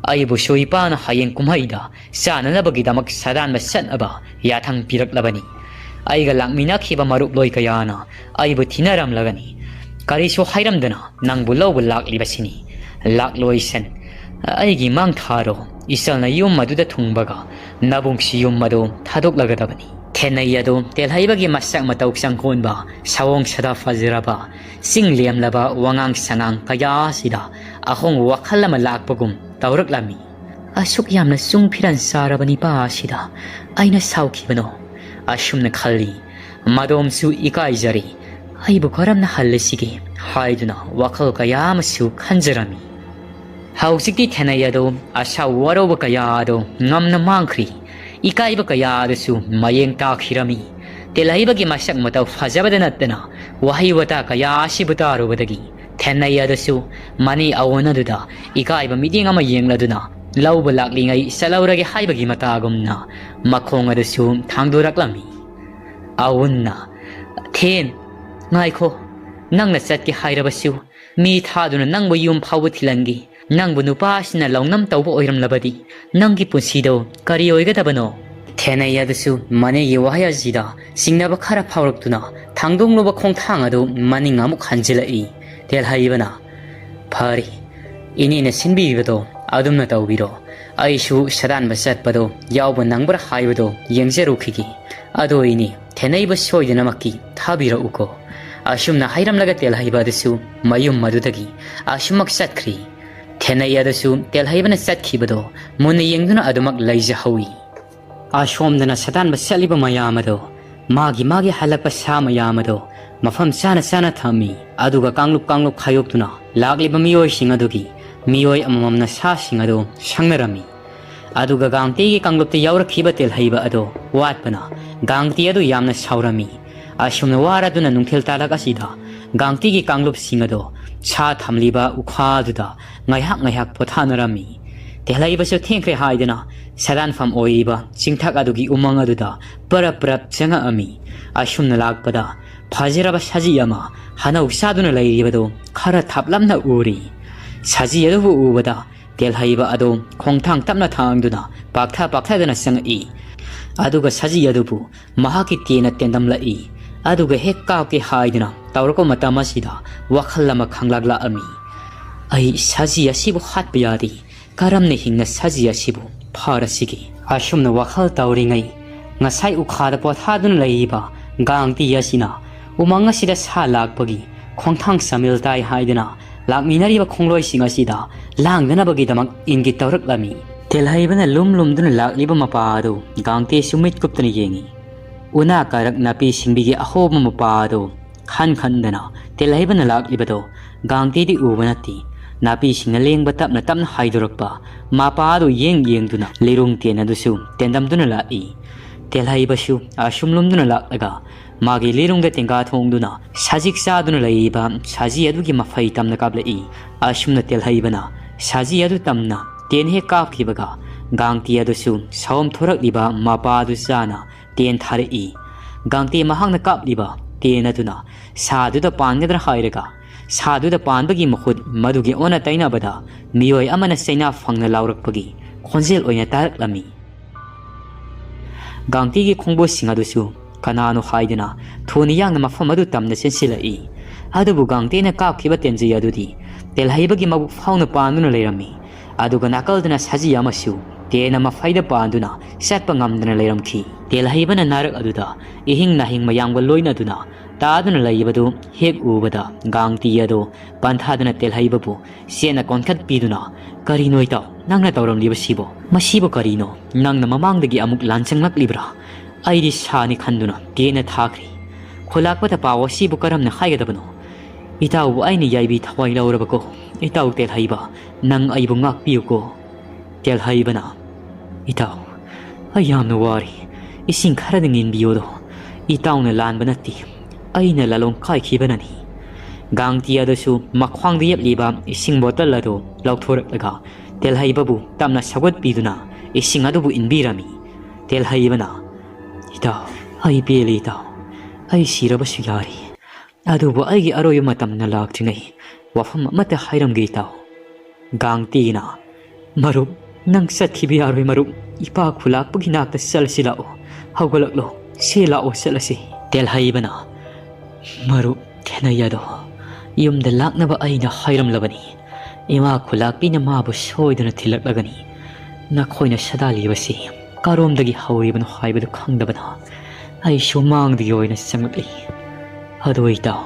ꯑꯩꯕꯨꯁꯨ ꯏꯄꯥꯅ ꯍꯌꯦꯡ ꯀꯨꯝꯍꯩꯗ ꯆꯥꯅꯅꯕꯒꯤꯗꯃꯛ ꯁꯥꯗꯥꯟꯕ ꯆꯠꯅꯕ ꯌꯥꯊꯪ ꯄꯤꯔꯛꯂꯕꯅꯤ꯫ ꯑꯩꯒ ꯂꯥꯛꯃꯤꯟꯅꯈꯤꯕ ꯃꯔꯨꯞꯂꯣꯏ ꯀꯌꯥꯅ ꯑꯩꯕꯨ ꯊꯤꯅꯔꯝꯂꯒꯅꯤ꯫ ꯀꯔꯤꯁꯨ ꯍꯥꯏꯔꯝꯗꯅ ꯅꯪꯕꯨ ꯂꯧꯕ ꯂꯥꯛꯂꯤꯕꯁꯤꯅꯤ꯫ ꯂꯥꯛꯂꯣꯏ ꯁꯟ, ꯑꯩꯒꯤ ꯃꯥꯡ ꯊꯥꯔꯣ꯫ ꯏꯆꯜꯅ ꯌꯨꯝ ꯑꯗꯨꯗ ꯊꯨꯡꯕꯒ ꯅꯕꯨꯡꯁꯤ ꯌꯨꯝ ꯑꯗꯨ ꯊꯥꯗꯣꯛꯂꯒꯗꯕꯅꯤ꯫ ꯊꯦꯟꯅꯩ ꯑꯗꯨ ꯇꯦꯜꯍꯩꯕꯒꯤ ꯃꯁꯛ ꯃꯇꯧ ꯆꯪꯒꯣꯟꯕ, ꯁꯑꯣꯡ ꯁꯥꯗꯥ ꯐꯖꯔꯕ, ꯆꯤꯡ ꯂꯦꯝꯂꯕ ꯋꯥꯉꯥꯡ ꯁꯉꯥꯡ ꯀꯌꯥ ꯑꯁꯤꯗ ꯑꯍꯣꯡꯕ ꯋꯥꯈꯜ ꯑꯃ ꯂꯥꯛꯄꯒꯨꯝ ꯇꯧꯔꯛꯂꯝꯃꯤ꯫ "ꯑꯁꯨꯛ ꯌꯥꯝꯅ ꯆꯨꯡ ꯐꯤꯔꯥꯟ ꯆꯥꯔꯕ ꯅꯤꯄꯥ ꯑꯁꯤꯗ ꯑꯩꯅ ꯁꯥꯎꯈꯤꯕꯅꯣ?" ꯑꯁꯨꯝꯅ ꯈꯜꯂꯤ꯫ ꯃꯗꯣꯝꯁꯨ ꯏꯀꯥꯏꯖꯔꯦ꯫ "ꯑꯩꯕꯨ ꯀꯔꯝꯅ ꯍꯜꯂꯁꯤꯒꯦ?" ꯍꯥꯏꯗꯨꯅ ꯋꯥꯈꯜ ꯀꯌꯥ ꯑꯃꯁꯨ ꯈꯟꯖꯔꯝꯃꯤ꯫ ꯍꯧꯖꯤꯛꯇꯤ ꯊꯦꯟꯅꯩ ꯑꯗꯨ ꯑꯁꯥ ꯋꯥꯔꯧꯕ ꯀꯌꯥ ꯑꯗꯨ ꯉꯝꯅ ꯃꯥꯡꯈ꯭ꯔꯤ꯫ ꯏꯀꯥꯏꯕ ꯀꯌꯥ ꯑꯗꯨꯁꯨ ꯃꯌꯦꯡ ꯇꯥꯈꯤꯔꯝꯃꯤ꯫ ꯇꯦꯜꯍꯩꯕꯒꯤ ꯃꯁꯛ ꯃꯇꯧ ꯐꯖꯕꯗ ꯅꯠꯇꯅ ꯋꯥꯍꯩ ꯋꯥꯇꯥ ꯀꯌꯥ ꯑꯁꯤꯕꯨ ꯇꯥꯔꯨꯕꯗꯒꯤ ꯊꯦꯟꯅꯩ ꯑꯗꯨꯁꯨ ꯃꯅꯤ ꯑꯋꯣꯟ ꯑꯗꯨꯗ ꯏꯀꯥꯏꯕ ꯃꯤꯠꯌꯦꯡ ꯑꯃ ꯌꯦꯡꯂꯗꯨꯅ ꯂꯧꯕ ꯂꯥꯛꯂꯤꯉꯩ ꯆꯠꯍꯧꯔꯒꯦ ꯍꯥꯏꯕꯒꯤ ꯃꯇꯥꯒꯨꯝꯅ ꯃꯈꯣꯡ ꯑꯗꯨꯁꯨ ꯊꯥꯡꯗꯣꯔꯛꯂꯝꯃꯤ꯫ ꯑꯋꯨꯟꯅ, "ꯊꯦꯟ, ꯉꯥꯏꯈꯣ, ꯅꯪꯅ ꯆꯠꯀꯦ ꯍꯥꯏꯔꯕꯁꯨ ꯃꯤ ꯊꯥꯗꯨꯅ ꯅꯪꯕꯨ ꯌꯨꯝ ꯐꯥꯎꯕ ꯊꯤꯜꯍꯟꯒꯦ꯫ ꯅꯪꯕꯨ ꯅꯨꯄꯥꯁꯤꯅ ꯂꯧꯅꯝ ꯇꯧꯕ ꯑꯣꯏꯔꯝꯂꯕꯗꯤ ꯅꯪꯒꯤ ꯄꯨꯟꯁꯤꯗꯣ ꯀꯔꯤ ꯑꯣꯏꯒꯗꯕꯅꯣ?" ꯊꯦꯟꯅꯩ ꯑꯗꯨꯁꯨ ꯃꯅꯦꯒꯤ ꯋꯥꯍꯩ ꯑꯁꯤꯗ ꯆꯤꯡꯅꯕ ꯈꯔ ꯐꯥꯎꯔꯛꯇꯨꯅ ꯊꯥꯡꯗꯣꯛꯂꯨꯕ ꯈꯣꯡꯊꯥꯡ ꯑꯗꯨ ꯃꯅꯤꯡ ꯑꯃꯨꯛ ꯍꯟꯖꯤꯜꯂꯛꯏ꯫ ꯇꯦꯜꯍꯩꯕꯅ, "ꯐꯔꯦ, ꯏꯅꯦꯅ ꯁꯤꯟꯕꯤꯔꯤꯕꯗꯣ ꯑꯗꯨꯝꯅ ꯇꯧꯕꯤꯔꯣ꯫ ꯑꯩꯁꯨ ꯁꯗꯥꯟꯕ ꯆꯠꯄꯗꯣ ꯌꯥꯎꯕ ꯅꯪꯕ꯭ꯔꯥ ꯍꯥꯏꯕꯗꯣ ꯌꯦꯡꯖꯔꯨꯈꯤꯒꯦ꯫ ꯑꯗꯣ ꯏꯅꯦ, ꯊꯦꯟꯅꯩꯕ ꯁꯣꯏꯗꯅꯃꯛꯀꯤ ꯊꯥꯕꯤꯔꯛꯎꯀꯣ"꯫ ꯑꯁꯨꯝꯅ ꯍꯥꯏꯔꯝꯂꯒ ꯇꯦꯜꯍꯩꯕ ꯑꯗꯨꯁꯨ ꯃꯌꯨꯝ ꯑꯗꯨꯗꯒꯤ ꯑꯁꯨꯃꯛ ꯆꯠꯈ꯭ꯔꯤ꯫ ꯊꯦꯟꯅꯩ ꯑꯗꯨꯁꯨ ꯇꯦꯜꯍꯩꯕꯅ ꯆꯠꯈꯤꯕꯗꯣ ꯃꯨꯟꯅ ꯌꯦꯡꯗꯨꯅ ꯑꯗꯨꯃꯛ ꯂꯩꯖꯍꯧꯏ꯫ ꯑꯁꯣꯝꯗꯅ ꯁꯗꯥꯟꯕ ꯆꯠꯂꯤꯕ ꯃꯌꯥꯝ ꯑꯗꯣ ꯃꯥꯒꯤ ꯃꯥꯒꯤ ꯍꯜꯂꯛꯄ ꯁꯥ ꯃꯌꯥꯝ ꯑꯗꯣ ꯃꯐꯝ ꯆꯥꯅ ꯆꯥꯅ ꯊꯝꯃꯤ꯫ ꯑꯗꯨꯒ ꯀꯥꯡꯂꯨꯞ ꯀꯥꯡꯂꯨꯞ ꯈꯥꯏꯗꯣꯛꯇꯨꯅ ꯂꯥꯛꯂꯤꯕ ꯃꯤꯑꯣꯏꯁꯤꯡ ꯑꯗꯨꯒꯤ ꯃꯤꯑꯣꯏ ꯑꯃꯃꯝꯅ ꯁꯥꯁꯤꯡ ꯑꯗꯨ ꯁꯪꯅꯔꯝꯃꯤ꯫ ꯑꯗꯨꯒ ꯒꯥꯡꯇꯤꯒꯤ ꯀꯥꯡꯂꯨꯞꯇ ꯌꯥꯎꯔꯛꯈꯤꯕ ꯇꯦꯜꯍꯩꯕ ꯑꯗꯣ ꯋꯥꯠꯄꯅ ꯒꯥꯡꯇꯤ ꯑꯗꯨ ꯌꯥꯝꯅ ꯁꯥꯎꯔꯝꯃꯤ꯫ ꯑꯁꯨꯝꯅ ꯋꯥꯔꯗꯨꯅ ꯅꯨꯡꯊꯤꯜ ꯇꯥꯂꯛ ꯑꯁꯤꯗ ꯒꯥꯡꯇꯤꯒꯤ ꯀꯥꯡꯂꯨꯞꯁꯤꯡ ꯑꯗꯣ ꯁꯥ ꯊꯝꯂꯤꯕ ꯎꯈꯥꯗꯨꯗ ꯉꯥꯏꯍꯥꯛ ꯉꯥꯏꯍꯥꯛ ꯄꯣꯊꯥꯅꯔꯝꯃꯤ꯫ ꯇꯦꯜꯍꯩꯕꯁꯨ ꯊꯦꯡꯈ꯭ꯔꯦ ꯍꯥꯏꯗꯨꯅ ꯁꯗꯥꯟꯐꯝ ꯑꯣꯏꯔꯤꯕ ꯆꯤꯡꯊꯛ ꯑꯗꯨꯒꯤ ꯎꯃꯪ ꯑꯗꯨꯗ ꯄꯔꯞ ꯄꯔꯞ ꯆꯪꯉꯛꯑꯝꯃꯤ꯫ ꯑꯁꯨꯝꯅ ꯂꯥꯛꯄꯗ ꯐꯖꯔꯕ ꯁꯖꯤ ꯑꯃ ꯍꯅꯧ ꯆꯥꯗꯨꯅ ꯂꯩꯔꯤꯕꯗꯨ ꯈꯔ ꯊꯥꯞꯂꯞꯅ ꯎꯔꯤ꯫ ꯁꯖꯤ ꯑꯗꯨꯕꯨ ꯎꯕꯗ ꯇꯦꯜꯍꯩꯕ ꯑꯗꯨ ꯈꯣꯡꯊꯥꯡ ꯇꯞꯅ ꯊꯥꯡꯗꯨꯅ ꯄꯥꯛꯊ ꯄꯥꯛꯊꯗꯨꯅ ꯆꯪꯉꯛꯏ꯫ ꯑꯗꯨꯒ ꯁꯖꯤ ꯑꯗꯨꯕꯨ ꯃꯍꯥꯛꯀꯤ ꯇꯦꯟꯅ ꯇꯦꯟꯗꯝꯂꯛꯏ꯫ ꯑꯗꯨꯒ ꯍꯦꯛ ꯀꯥꯞꯀꯦ ꯍꯥꯏꯗꯨꯅ ꯇꯧꯔꯛꯄ ꯃꯇꯝ ꯑꯁꯤꯗ ꯋꯥꯈꯜ ꯑꯃ ꯈꯪꯂꯥꯛ ꯂꯥꯛꯑꯝꯃꯤ꯫ "ꯑꯩ ꯁꯖꯤ ꯑꯁꯤꯕꯨ ꯍꯥꯠꯄ ꯌꯥꯗꯦ꯫ ꯀꯔꯝꯅ ꯍꯤꯡꯅ ꯁꯖꯤ ꯑꯁꯤꯕꯨ ꯐꯥꯔꯁꯤꯒꯦ?" ꯑꯁꯨꯝꯅ ꯋꯥꯈꯜ ꯇꯧꯔꯤꯉꯩ, ꯉꯁꯥꯏ ꯎꯈꯥꯗ ꯄꯣꯊꯥꯗꯨꯅ ꯂꯩꯔꯤꯕ ꯒꯥꯡꯇꯤ ꯑꯁꯤꯅ ꯎꯃꯪ ꯑꯁꯤꯗ ꯁꯥ ꯂꯥꯛꯄꯒꯤ ꯈꯣꯡꯊꯥꯡ ꯆꯃꯦꯜ ꯇꯥꯏ ꯍꯥꯏꯗꯨꯅ ꯂꯥꯛꯃꯤꯟꯅꯔꯤꯕ ꯈꯣꯡꯂꯣꯏꯁꯤꯡ ꯑꯁꯤꯗ ꯂꯥꯡꯗꯅꯕꯒꯤꯗꯃꯛ ꯏꯪꯒꯤꯠ ꯇꯧꯔꯛꯂꯝꯃꯤ꯫ ꯇꯦꯜꯍꯩꯕꯅ ꯂꯨꯝ ꯂꯨꯝꯗꯨꯅ ꯂꯥꯛꯂꯤꯕ ꯃꯄꯥ ꯑꯗꯨ ꯒꯥꯡꯇꯤꯁꯨ ꯃꯤꯠ ꯀꯨꯞꯇꯅ ꯌꯦꯡꯉꯤ꯫ ꯎꯅꯥ ꯀꯥꯔꯛ ꯅꯥꯄꯤ ꯁꯤꯡꯕꯤꯒꯤ ꯑꯍꯣꯕ ꯃꯄꯥ ꯑꯗꯨ ꯈꯟ ꯈꯟꯗꯅ ꯇꯦꯜꯍꯩꯕꯅ ꯂꯥꯛꯂꯤꯕꯗꯣ ꯒꯥꯡꯇꯤꯗꯤ ꯎꯕ ꯅꯠꯇꯦ꯫ ꯅꯥꯄꯤꯁꯤꯡꯅ ꯂꯦꯡꯕ ꯇꯞꯅ ꯇꯞꯅ ꯍꯥꯏꯗꯣꯔꯛꯄ ꯃꯄꯥ ꯑꯗꯨ ꯌꯦꯡ ꯌꯦꯡꯗꯨꯅ ꯂꯤꯔꯨꯡ ꯇꯦꯟ ꯑꯗꯨꯁꯨ ꯇꯦꯟꯗꯝꯗꯨꯅ ꯂꯥꯛꯏ꯫ ꯇꯦꯜꯍꯩꯕꯁꯨ ꯑꯁꯨꯝ ꯂꯨꯝꯗꯨꯅ ꯂꯥꯛꯂꯒ ꯃꯥꯒꯤ ꯂꯤꯔꯨꯡꯗ ꯇꯦꯡꯒꯥ ꯊꯣꯡꯗꯨꯅ ꯁꯖꯤꯛ ꯆꯥꯗꯨꯅ ꯂꯩꯔꯤꯕ ꯁꯖꯤ ꯑꯗꯨꯒꯤ ꯃꯐꯩ ꯇꯝꯅ ꯀꯥꯞꯂꯛꯏ꯫ ꯑꯁꯨꯝꯅ ꯇꯦꯜꯍꯩꯕꯅ ꯁꯖꯤ ꯑꯗꯨ ꯇꯝꯅ ꯇꯦꯟ ꯍꯦꯛ ꯀꯥꯞꯈꯤꯕꯒ ꯒꯥꯡꯇꯤ ꯑꯗꯨꯁꯨ ꯁꯥꯎꯝ ꯊꯣꯔꯛꯂꯤꯕ ꯃꯄꯥ ꯑꯗꯨ ꯆꯥꯅ ꯇꯦꯟ ꯊꯥꯔꯛꯏ꯫ ꯒꯥꯡꯇꯤ ꯃꯍꯥꯛꯅ ꯀꯥꯞꯂꯤꯕ ꯇꯦꯟ ꯑꯗꯨꯅ ꯁꯥꯗꯨꯗ ꯄꯥꯟꯒꯗ꯭ꯔꯥ ꯍꯥꯏꯔꯒ ꯁꯥꯗꯨꯗ ꯄꯥꯟꯕꯒꯤ ꯃꯍꯨꯠ ꯃꯗꯨꯒꯤ ꯑꯣꯟꯅ ꯇꯩꯅꯕꯗ ꯃꯤꯑꯣꯏ ꯑꯃꯅ ꯆꯩꯅꯥ ꯐꯪꯅ ꯂꯥꯎꯔꯛꯄꯒꯤ ꯈꯣꯟꯖꯦꯜ ꯑꯣꯏꯅ ꯇꯥꯔꯛꯂꯝꯃꯤ꯫ ꯒꯥꯡꯇꯤꯒꯤ ꯈꯣꯡꯕꯨꯁꯤꯡ ꯑꯗꯨꯁꯨ ꯀꯅꯥꯅꯣ ꯍꯥꯏꯗꯨꯅ ꯊꯨꯅ ꯌꯥꯡꯅ ꯃꯐꯝ ꯑꯗꯨ ꯇꯝꯅ ꯆꯦꯟꯁꯤꯜꯂꯛꯏ꯫ ꯑꯗꯨꯕꯨ ꯒꯥꯡꯇꯤꯅ ꯀꯥꯞꯈꯤꯕ ꯇꯦꯟꯖꯩ ꯑꯗꯨꯗꯤ ꯇꯦꯜꯍꯩꯕꯒꯤ ꯃꯕꯨꯛ ꯐꯥꯎꯅ ꯄꯥꯟꯗꯨꯅ ꯂꯩꯔꯝꯃꯤ꯫ ꯑꯗꯨꯒ ꯅꯥꯀꯜꯗꯅ ꯁꯖꯤ ꯑꯃꯁꯨ ꯇꯦꯟꯅ ꯃꯐꯩꯗ ꯄꯥꯟꯗꯨꯅ ꯆꯠꯄ ꯉꯝꯗꯅ ꯂꯩꯔꯝꯈꯤ꯫ ꯇꯦꯜꯍꯩꯕꯅ ꯅꯥꯔꯛ ꯑꯗꯨꯗ ꯏꯍꯤꯡ ꯅꯥꯍꯤꯡ ꯃꯌꯥꯝꯒ ꯂꯣꯏꯅꯗꯨꯅ ꯇꯥꯗꯨꯅ ꯂꯩꯕꯗꯨ ꯍꯦꯛ ꯎꯕꯗ ꯒꯥꯡꯇꯤ ꯑꯗꯨ ꯄꯟꯊꯥꯗꯨꯅ ꯇꯦꯜꯍꯩꯕꯕꯨ ꯆꯦꯠꯅ ꯀꯣꯟꯈꯠꯄꯤꯗꯨꯅ, "ꯀꯔꯤꯅꯣ ꯏꯇꯥꯎ, ꯅꯪꯅ ꯇꯧꯔꯝꯂꯤꯕꯁꯤꯕꯣ? ꯃꯁꯤꯕꯨ ꯀꯔꯤꯅꯣ? ꯅꯪꯅ ꯃꯃꯥꯡꯗꯒꯤ ꯑꯃꯨꯛ ꯂꯥꯟꯆꯪꯂꯛꯂꯤꯕ꯭ꯔꯥ? ꯑꯩꯗꯤ ꯁꯥꯅꯤ ꯈꯟꯗꯨꯅ ꯇꯦꯟꯅ ꯊꯥꯈ꯭ꯔꯦ꯫ ꯈꯨꯂꯥꯛꯄꯗ ꯄꯥꯎ ꯑꯁꯤꯕꯨ ꯀꯔꯝꯅ ꯍꯥꯏꯒꯗꯕꯅꯣ? ꯏꯇꯥꯎꯕꯨ ꯑꯩꯅ ꯌꯥꯏꯕꯤ ꯊꯋꯥꯏ ꯂꯧꯔꯕꯀꯣ꯫ ꯏꯇꯥꯎ ꯇꯦꯜꯍꯩꯕ, ꯅꯪ ꯑꯩꯕꯨ ꯉꯥꯛꯄꯤꯌꯨꯀꯣ꯫" ꯇꯦꯜꯍꯩꯕꯅ, "ꯏꯇꯥꯎ, ꯑꯩ ꯌꯥꯝꯅ ꯋꯥꯔꯤ꯫ ꯏꯁꯤꯡ ꯈꯔꯗꯪ ꯏꯟꯕꯤꯌꯣꯗꯣ꯫ ꯏꯇꯥꯎꯅ ꯂꯥꯟꯕ ꯅꯠꯇꯦ꯫ ꯑꯩꯅ ꯂꯥꯂꯣꯡ ꯀꯥꯏꯈꯤꯕꯅꯅꯤ꯫" ꯒꯥꯡꯇꯤ ꯑꯗꯨꯁꯨ ꯃꯈ꯭ꯋꯥꯡꯗ ꯌꯦꯞꯂꯤꯕ ꯏꯁꯤꯡ ꯕꯣꯇꯜ ꯑꯗꯨ ꯂꯧꯊꯣꯔꯛꯂꯒ ꯇꯦꯜꯍꯩꯕꯕꯨ ꯇꯞꯅ ꯁꯧꯒꯠꯄꯤꯗꯨꯅ ꯏꯁꯤꯡ ꯑꯗꯨꯕꯨ ꯏꯟꯕꯤꯔꯝꯃꯤ꯫ ꯇꯦꯜꯍꯩꯕꯅ, "ꯏꯇꯥꯎ, ꯑꯩ ꯄꯦꯜꯂꯤ ꯏꯇꯥꯎ꯫ ꯑꯩ ꯁꯤꯔꯕꯁꯨ ꯌꯥꯔꯤ꯫ ꯑꯗꯨꯕꯨ ꯑꯩꯒꯤ ꯑꯔꯣꯏꯕ ꯃꯇꯝꯅ ꯂꯥꯛꯇ꯭ꯔꯤꯉꯩ ꯋꯥꯐꯝ ꯑꯃꯠꯇ ꯍꯥꯏꯔꯝꯒꯦ ꯏꯇꯥꯎ꯫" ꯒꯥꯡꯇꯤꯅ, "ꯃꯔꯨꯞ, ꯅꯪ ꯆꯠꯈꯤꯕ ꯌꯥꯔꯣꯏ ꯃꯔꯨꯞ꯫ ꯏꯄꯥ ꯈꯨꯂꯥꯛꯄꯒꯤ ꯅꯥꯛꯇ ꯆꯠꯂꯁꯤ ꯂꯥꯛꯑꯣ꯫ ꯍꯧꯒꯠꯂꯛꯂꯣ꯫ ꯁꯦ ꯂꯥꯛꯑꯣ ꯆꯠꯂꯁꯤ꯫" ꯇꯦꯜꯍꯩꯕꯅ, "ꯃꯔꯨꯞ ꯊꯦꯅꯩ ꯑꯗꯣ ꯌꯨꯝꯗ ꯂꯥꯛꯅꯕ ꯑꯩꯅ ꯍꯥꯏꯔꯝꯂꯕꯅꯤ꯫ ꯏꯃꯥ ꯈꯨꯂꯥꯛꯄꯤꯅ ꯃꯥꯕꯨ ꯁꯣꯏꯗꯅ ꯊꯤꯜꯂꯛꯂꯒꯅꯤ꯫ ꯅꯈꯣꯏꯅ ꯁꯥꯗꯥꯜꯂꯤꯕꯁꯤ ꯀꯔꯣꯝꯗꯒꯤ ꯍꯧꯔꯤꯕꯅꯣ ꯍꯥꯏꯕꯗꯨ ꯈꯪꯗꯕꯅ ꯑꯩꯁꯨ ꯃꯥꯡꯗꯒꯤ ꯑꯣꯏꯅ ꯆꯪꯂꯛꯂꯤ꯫ ꯑꯗꯨ ꯏꯇꯥꯎ,